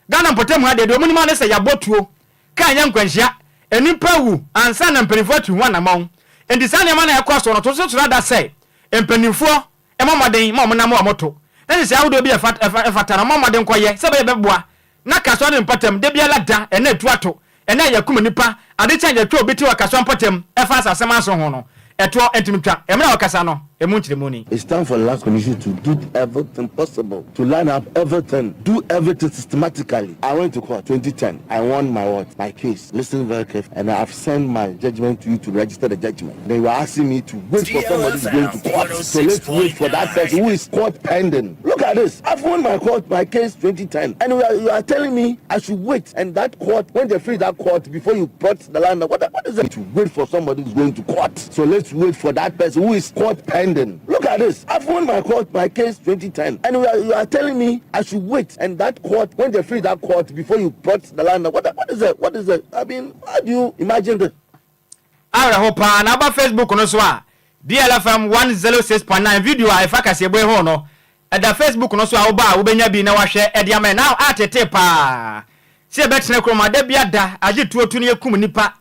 Ghana mpɔtam ha deɛ, deɛ wɔnim ara ne sɛ yɛabɔ tuo, kaa anya nkwanhyia, nnipa awu ansa na mpanimfoɔ atu ho anammɔn. Enti saa nneɛma no a ɛkɔ so no, to so soro ada sɛ mpanimfoɔ mmɔ mmɔden ma wɔn nam a wɔto, na nhyehyɛe ahodoɔ bi a ɛfata no, wɔmmɔ mmɔden nkɔyɛ sɛ ɛbɛyɛ bɛboa na Kasoa ne ne mpɔtam da biara da ɛna atu ato, ɛna a yɛakum nnipa, ade kye a yɛatwa obi ti wɔ Kasoa mpɔtam ɛfa asase manso ho no, ɛtoɔ ntumi ntwa. Mmerɛ a ɔkasa no, ɛmu nkyerɛmu ni. It's time for the Lands Commission to do everything possible to line up everything, do everything systematically. I went to court 2010, I won my what? My case. Listen very carefully and I have sent my judgment to you to register the judgment. Then you are asking me to wait for somebody who's going to court. So let's wait for that person who is court pending. Look at this. I've won my court, my case 2010. And you are, you are telling me I should wait. And that court, when they free that court before you brought the land, what, what is it? To wait for somebody who's going to court. So let's wait for that person who is court pending. Look at this. I've won my court, my case 2010. And you are, you are telling me I should wait. And that court, when they free that court before you brought the land, what, what is it? What is it? I mean, how do you imagine this? Awerɛho paa na aba Facebook no so a DLFM 106.9 video a ɛfa kaseɛbɔ yi ho no ɛda Facebook no so a woba a wobɛnya bi na wahwɛ de ama yɛn. Na atetee paa sɛ yɛbɛtena kurom a da bi ada agye tuo tu na yɛkum nnipa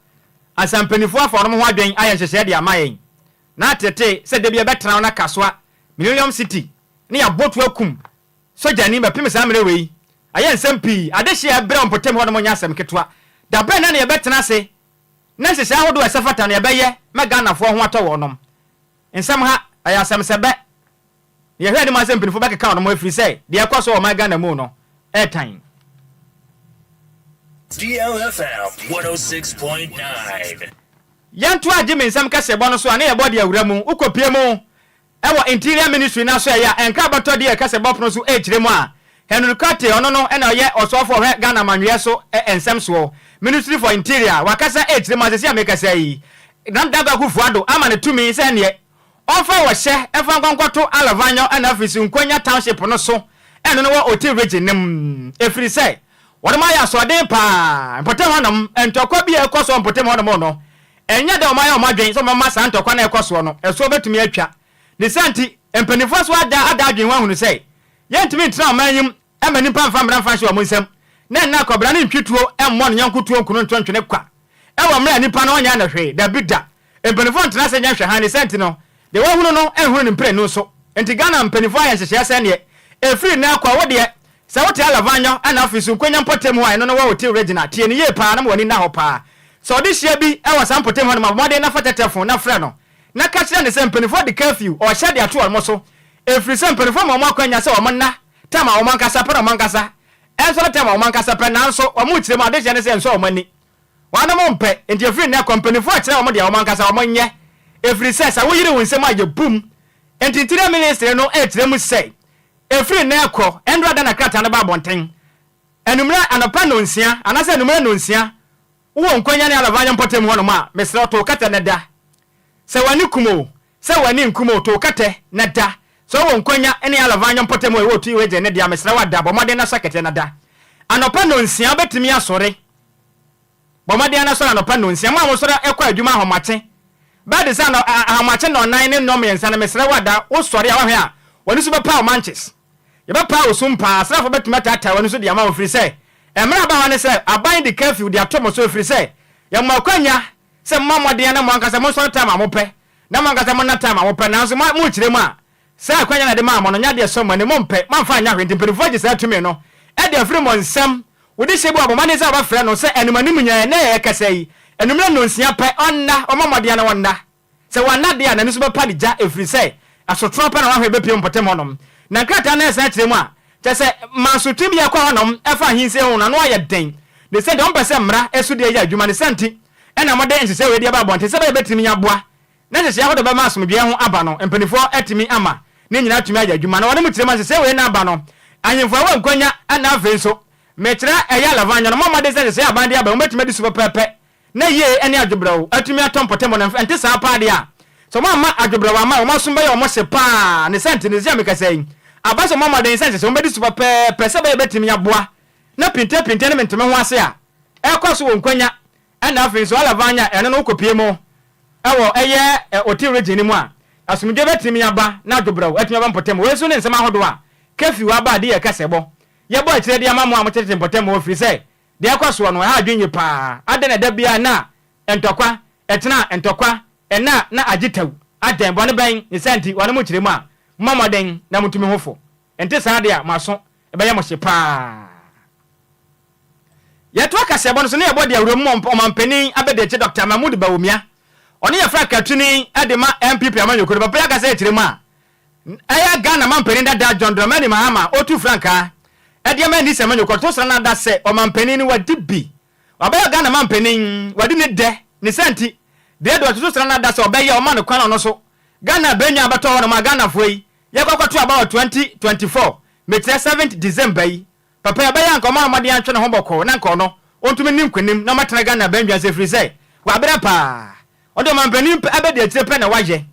ansa mpanimfoɔ afa wɔn ho adwen ayɛ nhyehyɛe de ama yɛn. Na ateetee sɛ da bi yɛbɛtena hɔ na Kasoa, Millennium City, ne yɛabɔ tuo akum sogyani bɛpem saa mmerɛ wei. Ayɛ nsɛm pii. Adehyeɛ a ɛbrɛ wɔ mpɔtam hɔnom nyɛ asɛm ketewa. Da bɛn na na yɛbɛtena ase na nhyehyɛe ahodoɔ a ɛsɛ fata no yɛbɛyɛ ma Ghanafoɔ ho atɔ wɔnom? Nsɛm ha, ɛyɛ asɛm sɛ bɛ. Na yɛhwɛ anim ara sɛ mpanyinfoɔ bɛkeka wɔn ho ɛfiri sɛ deɛ ɛrekɔ so wɔ ɔman Ghana mu no ɛretan. DLFM 106.9. Yɛntoa Jimmy nsɛm kɛseɛbɔ no so a na yɛbɔ de awura mu. Wokɔpue mu wɔ Interior Ministry no asoɛeɛ a ɛnkra bɛtɔ deɛ kɛsɛbɔ pono so ɛrekyerɛ mu a, Henry Quartey, ɔno no na ɔyɛ ɔsoafoɔ ɔhwɛ Ghana amanweɛ so nsɛm soɔ, Ministry for Interior, wakasa ɛrekyerɛ mu a seesei a merekasa yi, Nana Dankwa Akufo-Addo ama no tumi sɛ ɛnneɛ Ɔmfa ɔhyɛ mfa nkɔ nkɔto Alavanyo na afei so Nkonya Township no so, ɛno no wɔ Oti Region no mu, ɛfiri sɛ wɔnom ayɛ asoɔden paa mpɔtam hɔnom, ntɔkwa bi a ɛkɔ soɔ mpɔtam hɔnom no, ɛnyɛ dɛ wɔn ayɛ wɔn adwene sɛ wɔbɛma saa ntɔkwa no a ɛkɔ soɔ no ɛsoɔ bɛtumi atwa. Ne saa nti, mpaninfoɔ nso ada ada adwene ho ahunu sɛ yɛntumi ntena ɔman yi mu mma nnipa mfa mmara mfa nhyɛ wɔn nsam na nna akɔbra no ntwi tuo mmɔ ne yɔnko tuo nku no nto ntwene kwa wɔ mmerɛ a nipa no ɔnyɛɛ no hwee, dabi da. Mpaninfoɔ ntena ase nyɛ nhwɛhan ne saa nti no, deɛ wahunu no nhunu no mprenu so. Nti Ghana mpaninfoɔ ayɛ nhyehyɛeɛ sɛ neɛ ɛfiri nnɛ rekɔ wo deɛ sɛ wote Alavanyo ɛna afei so Nkonya mpɔtam hɔ a ɛno no wɔ Ote Region a, tie no yie paa na ma w'ani nna hɔ paa. Sɛ ɔde hyia bi wɔ saa mpɔtam hɔ nom a, bɔ mmɔden na fa tɛtɛfon na frɛ no na ka kyerɛ no sɛ mpaninfoɔ de curfew ɔhyɛ de ato wɔn so ɛfiri sɛ mpaninfoɔ ma wɔn akwanya sɛ wɔn nna tam a wɔn ankasa pɛ na wɔn ankasa nsɔre tam a wɔn ankasa pɛ nanso wɔn rekyerɛ mu adehyeɛ ne sɛ ɛnsɔ wɔn ani. Wɔnom mpɛ, enti ɛfiri nnɛ kɔ mpaninfoɔ rekyerɛ wɔn deɛ wɔn ankasa wɔn nyɛ ɛfiri sɛ sɛ woyere wo nsam a yɛ bum. Enti Interior Ministry no rekyerɛ mu sɛ ɛfiri nnɛ rekɔ ɛndora da na krataa no ba abɔnten anwummerɛ anɔpa nnɔnsia anaasɛ anwummerɛ nnɔnsia wowɔ Nkwanya ne Alavanyo mpɔtam hɔnom a mesrɛ wo to wo kɛtɛ na da. Sɛ w'ani kum o, Sɛ w'ani nkum o, tow kɛtɛ na da. Sɛ wowɔ Nkwanya ne Alavanyo mpɔtam a ɛwɔ Otui Region no de a, mesrɛ wo ada, bɔ mmɔden na sɔ kɛtɛ na da. Anɔpa nnɔnsia wobɛtumi asɔre. Bɔ mmɔden ara na sɔre anɔpa nnɔnsia. Mo a mosɔre kɔ adwuma ahomakye, bɛyɛ te sɛ anɔ, ahomakye nnɔnnan ne nnɔnmiɛnsa no, mesrɛ wo ada. Wosɔre a, woahwɛ a, w'ani so bɛpaw manches. Yɛbɛpaw wo so mpo a, asraafo bɛtumi ataataa w'ani so de ama wo, ɛfiri sɛ, mmara a ɛba hɔ ne sɛ, aban de curfew de ato mo so, ɛfiri sɛ, yɛma mo akwanya sɛ mommɔ mmɔden na mo ankasa monsɔre time a mopɛ, na mo ankasa monna time a mopɛ, nanso mo mokyerɛ mu a, saa akwanya no a yɛde maa mo no nyɛ adeɛ a ɛsɔ mo ani, mompɛ, moamfa anyɛ hwee, nti mpanimfoɔ agye saa tumi no de afiri mo nsam. Wode hyɛ bi wɔ abɔ mmɔden sɛ wobɛfrɛ no sɛ animanim nyɛ ɛnnɛ a yɛrekasa yi, anwummerɛ nnɔnsia pɛ, ɔnna, ɔmmɔ mmɔden na ɔnna. Sɛ wanna deɛ a, n'ani so bɛpa ne gya, ɛfiri sɛ asotorɔ pɛ na wahwɛ bɛpue mpɔtam hɔnom. Na nkrataa no resan kyerɛ mu a, kyerɛ sɛ, mansotwe bi a ɛkɔ hɔnom fa ahensie ho no, ano ayɛ den. Ne sɛ nti, wɔmpɛ sɛ mmara sodie yɛ adwuma. Ne saa nti na wɔde nhyehyɛe wei de aba abɔnten, sɛ ɛbɛyɛ a ɛbɛtumi aboa na nhyehyɛe ahodoɔ a ɛbɛma asomdwoeɛ ho aba no, mpanimfoɔ atumi ama ne nyinaa atumi ayɛ adwuma. Na wɔde kyerɛ mu a, nhyehyɛe wei na aba no, ahemfo a ɛwɔ Nkwanya na afei nso, mekyerɛ ɛyɛ Alavanyo no, mommɔ mmɔden sɛ nhyehyɛe a aban de aba yi, wɔbɛtumi adi so pɛpɛɛpɛ. na yie ne adwobrɛw atumi atɔ mpɔtam hɔ no, ɛnte saa paa deɛ a, sɛ wɔamma adwobrɛw amma a, wɔn asom bɛyɛ wɔn hye paa. Ne saa nti no, seesei a mekasa yi, aba sɛ wɔmmɔ mmɔden sɛ ɛnsɛ sɛ wɔbɛdi so pɛpɛɛpɛ sɛ ɛbɛyɛ a ɛbɛtumi aboa na pintiapintia ne mente-me-ho-ase a ɛrekɔ so wɔ Nkwanya ɛna afei nso Alavanya a ɛno no wokɔpue mu wɔ ɛyɛ Oti Region no mu a, asomdwoeɛ bɛtumi aba na adwobrɛw atumi aba mpɔtam. Wei nso ne nsɛm ahodoɔ a curfew aba a de yɛ kasɛbɔ yɛbɔ akyire de ama mo a motete mpɔtam hɔ ɛfiri sɛ Deɛ ɛkɔ soɔ no, ɛha adwene yie pa ara. Adɛn na da biara na ntɔkwa, ɛtena a ntɔkwa, ɛnnɛ a na agye tau? Adɛn, bɔne bɛn ne saa nti wɔne mo kyerɛ mu a, mommɔ mmɔden na montu me ho fo? Ɛnte saa deɛ a, mo aso bɛyɛ mo hye pa ara. Yɛtoa kaseɛbɔ no so na yɛbɔ deɛ Awuram Ɔmampanin Abadiakyire Dɔkta Mahmood Bawumia, ɔno yɛ frakatuni de ma NPP amanyɔkuo no, papa yi akasa akyerɛ mu a, Ɛyɛ Ghana manpanin dada John Dramani Mahama a ɔtu frankaa de ama NDC amanyɔkuo ɔto sra no ada sɛ ɔmanpanin no wadi bi. Wabɛyɛ Ghana manpanin, wadi ne dɛ, ne saa nti deɛ deɛ ɔtoto sra no ada sɛ ɔbɛyɛ ɔma no kwan ɔno nso Ghana abɛnwa abɛtɔ hɔ nom a Ghanafoɔ yi yɛkɔ akɔto aba wɔ 2024 mekyerɛ 7th December yi papa yi ɔbɛyɛ anka ɔma mmɔden antwe ne ho bɔkɔɔ na anka ɔno ɔntumi nni nkonim na ɔmɛtena Ghana abɛnwa ase ɛfiri sɛ wabrɛ paa ɔde ɔmanpanin abɛdi akyire pɛ na wayɛ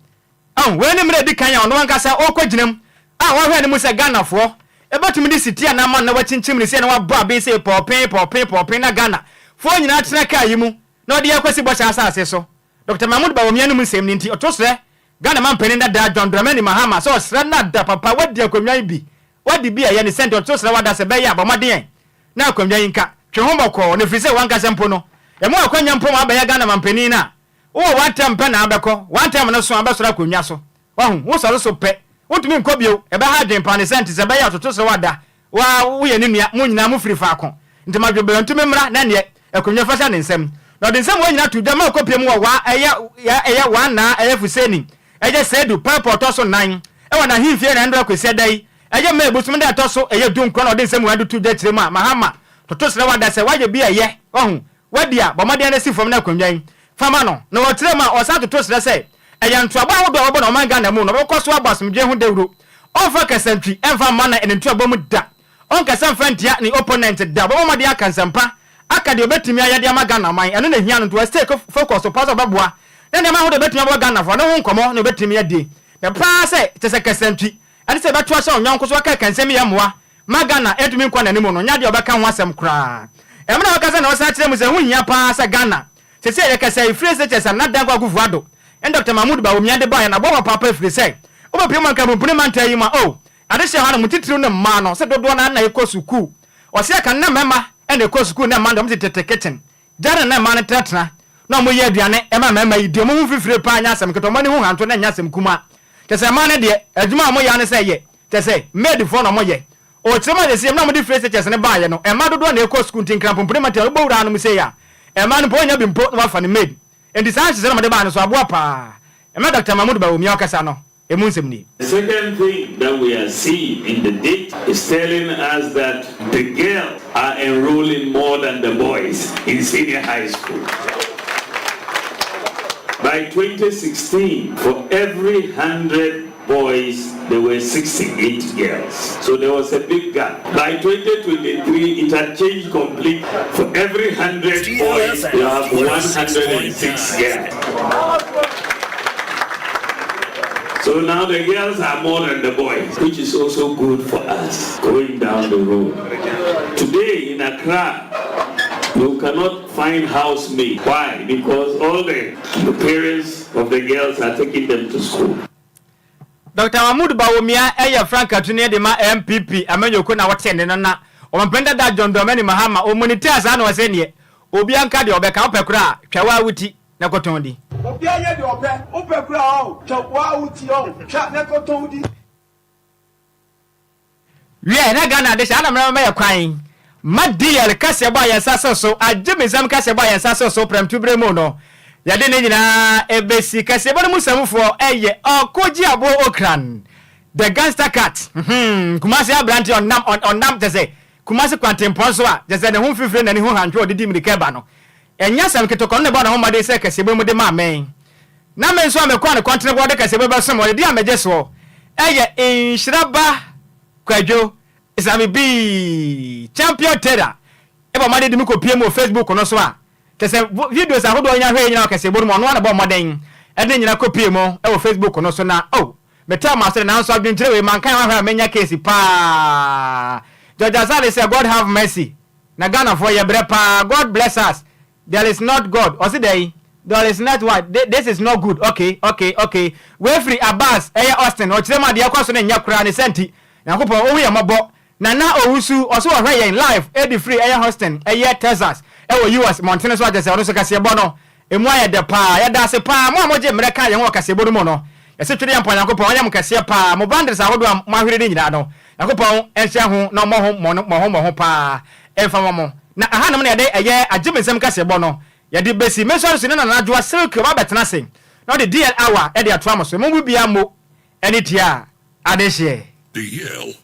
Ao, wei ne mmerɛ a ɛdi kan a ɔno ankasa ɔrekɔgyina mu a wɔahwɛ no mu sɛ Ghanafoɔ bɛtumi de siti anaa ama no na wɔakyinkyim no sei na wɔabɔ aben sei pɔɔpen pɔɔpen pɔɔpen na Ghana foɔ nyinaa atena kaa yi mu na wɔde yɛn akɔsi bɔhyɛ asase so. Dɔkta Mahmood Bawumia anom nsɛm no nti, ɔto srɛ Ghana manpanin dada John Dramani Mahama sɛ ɔsrɛ no ada papa wadi akonnwa yi bi, wadi bi a ɛyɛ ne sɛ nti ɔto srɛ wada sɛ ɛbɛyɛ a bɔ mmɔden na akonnwa yi nka twe ho bɔkɔɔ na ɛfiri sɛ w'ankasa mpo no yɛma wo akwanya mpo ma wabɛyɛ Ghana manpanin no a. Wowɔ one term pɛ na abɛkɔ, one term no so a wobɛsɔre akonnwa so. Wahu? Wosɔre so pɛ, wontumi nkɔ bio. Ɛbɛha adwene paa ne sɛ nti sɛ ɛbɛyɛ a ɔtoto sɛ wada. Wo ara woyɛ ne nua, mo nyinaa mofiri faako. Nti ma dwobea ntumi mmra na neɛ akonnwa fa hyɛ ne nsam. Na ɔde nsɛm wei nyinaa too dwa ma ɔkɔpie mu wɔ wa ɛyɛ ya ɛyɛ wa naa ɛyɛ Fuseni ɛyɛ Seidu Pɛpɔ ɔtɔ so nnan ɛwɔ n'ahemfie na ɛndora Kwasiada yi ɛyɛ May bosome da ɛtɔ so ɛyɛ dunkron na ɔde nsɛm wei de too dwa kyerɛ mu a Mahama toto srɛ wada sɛ wayɛ bi a ɛyɛ wahu Wadi a, bɔ mmɔden na si fam na akonnwa yi, fa ma no. Na ɔkyerɛ mu a, ɔsan toto srɛ sɛ, ɛyɛ ntoabɔ ahodoɔ a wɔbɔ no ɔman Ghana mu na ɔbɛkɔ so abɔ asomdwoeɛ ho dawuro. Ɔmfa kasantwi mfa mma na ne ntoabɔ mu da. Ɔnkasa mfa ntia ne opponent da. Ɔbɛbɔ mmɔden aka nsɛmpa, aka deɛ ɔbɛtumi ayɛ de ama Ghana man. Ɛno na ɛhia no nti wa stay focus paa sɛ ɔbɛboa na nneɛma ahodoɔ a ɛbɛtumi aboa Ghanafoɔ no ho nkɔmmɔ na ɔbɛtumi adie. Na paa sɛ, kyerɛ sɛ kasantwi ɛne sɛ ɛbɛto ahyɛ ɔnyɔnko so aka nsɛm yi mmoa ma Ghana ntumi nkɔ n'anim no nyɛ adeɛ a ɔbɛka ho asɛm koraa. Ɛmmerɛ a ɔkasa na ɔsan kyerɛ mu sɛ ɛho hia paa sɛ Ghana seesei a yɛkasa yi firi SHS a Nana Dankwa Akufo Addo ne Dɔkta Mahmood Bawumia de baeɛ no aboa papaapa ɛfiri sɛ wobɛpue mu anka Pumpuni mantam yi mu a oh adehyeɛ hɔ anom titiriw ne mmaa no sɛ dodoɔ no ara na ɛkɔ sukuu. Ɔse ɛka no na mmarima na ɛkɔ sukuu na mmaa no deɛ wɔte tete kitchen Gya no na mmaa no tenatena na wɔyɛ aduane ma mmarima yi di. Wɔn ho mfifire paa nyɛ asɛm ketewa, wɔn ani ho hanto na ɛnyɛ asɛm kumaa. Kyerɛ sɛ mmaa no deɛ, adwuma a wɔyɛ ara ne sɛ yɛ, kyerɛ sɛ maidfoɔ na wɔyɛ. Ɔkyerɛ mu a seesei mmerɛ a wɔde free SHS no baeɛ no, mmaa dodoɔ na ɛkɔ sukuu nti Nkrampɔmpuni mantam wobɔ wura hanom sei a, mmaa no mpo wɔnnya bi mpo na wɔafa no maid. Enti saa nhyehyɛe no a wɔde baeɛ no nso aboa paa. Mmerɛ Dɔkta Mahmood Bawumia ɔkasa no, ɛmu nsɛm nie. The second thing that we are seeing in the data is telling us that the girls are enrolling more than the boys in senior high school. By 2016, for every 100 boys, there were 68 girls. So there was a big gap. By 2023, it had changed completely. For every 100 boys, you have 106 girls. So now the girls are more than the boys, which is also good for us going down the road. Today in Accra, you cannot find housemaid. Why? Because all the, the parents of the girls are taking them to school. Dɔkta Mahmood Bawumia yɛ frankatuni de ma NPP amanyɔkuo na wɔte ne no na Ɔmampanin dada John Dramani Mahama ɔmonitaa saa na ɔsɛ neɛ obia nka deɛ ɔbɛka wopɛ koraa a twa waa wo ti na kɔtɔn di. Obia nyɛ deɛ ɔpɛ wopɛ koraa ɔ twa waa wo ti ɔ twa na kɔtɔn di. Wiɛ, na Ghana adehyɛ ana mmerɛ mɛyɛ kwan ma DL kaseɛbɔ a yɛn nsa so so agye me nsam kaseɛbɔ a yɛn nsa so so prɛmto berɛ mu no yɛde ne nyinaa ɛbɛsi kaseɛbɔ no mu samfoɔ ɛyɛ Ɔkogye Aboɔ Okran the gangster cat hmm Kumasi aberanteɛ ɔnam ɔnam kyɛ sɛ Kumasi kwantempɔn so a kyɛ sɛ ne ho mfifire na ne ho hantwe ɔde di mmirika ba no ɛnyɛ asɛm ketekɔ no na ɛbɔ ne ho mmɔden sɛ kaseɛbɔ mu de maa me Na me nso a mekɔɔ ne kɔntene bɔ de kɛseɛ bɛbɛsom ɔde di a megye soɔ ɛyɛ nhyira ba Kwadwo Sami bii Champion Taylor ɛbɔ mmɔden de me kɔpie mu wɔ Facebook no so a kyɛ sɛ videos ahodoɔ nya hwɛɛ nyina wɔ kɛseɛ bɔ no mu ɔno ara na bɔ mmɔden ɛde ne nyina kɔpie mu ɛwɔ Facebook no so na oh metɛɛ mo ase nanso adwenkyerɛ wei mankan wahwɛ a menya case paa George Asare sɛ God have mercy na Ghanafoɔ yɛbrɛ paa God bless us There is not God ɔse dɛn there is not what this is not good okay okay okay wei firi Abbas ɛyɛ Austin ɔkyerɛ mu a deɛ ɛkɔ so no nyɛ koraa ne sɛ nti Nyankopɔn ohu yɛn mmɔbɔ Nana Owusu ɔse ɔhwɛ yɛn live ɛdi firi ɛyɛ Houston ɛyɛ Texas ɛwɔ US mmɔntene so akyɛ sɛ ɔno nso kaseɛbɔ no ɛmu ayɛ dɛ paa yɛda ase paa mo a mogye mmerɛ kaa yɛn ho wɔ kaseɛbɔ no mu no yɛse twedeɛ mpa Nyankopɔn ɔnyɛ mo kɛseɛ paa mo bundles ahodoɔ a moahwere no nyinaa no Nyankopɔn nhyɛ ho na ɔmmɔ ho mmɔho mmɔho paa mfa mma mo. Na ahanom na yɛde ɛyɛ agye me nsam kaseɛbɔ no yɛde bɛsi. Me nsɔre so ne Nana Adwoa Silky ɔba abɛtena ase na ɔde DL Hour de atoa mo so. Mo mu biara mmo ɛne tia adehyeɛ. DL.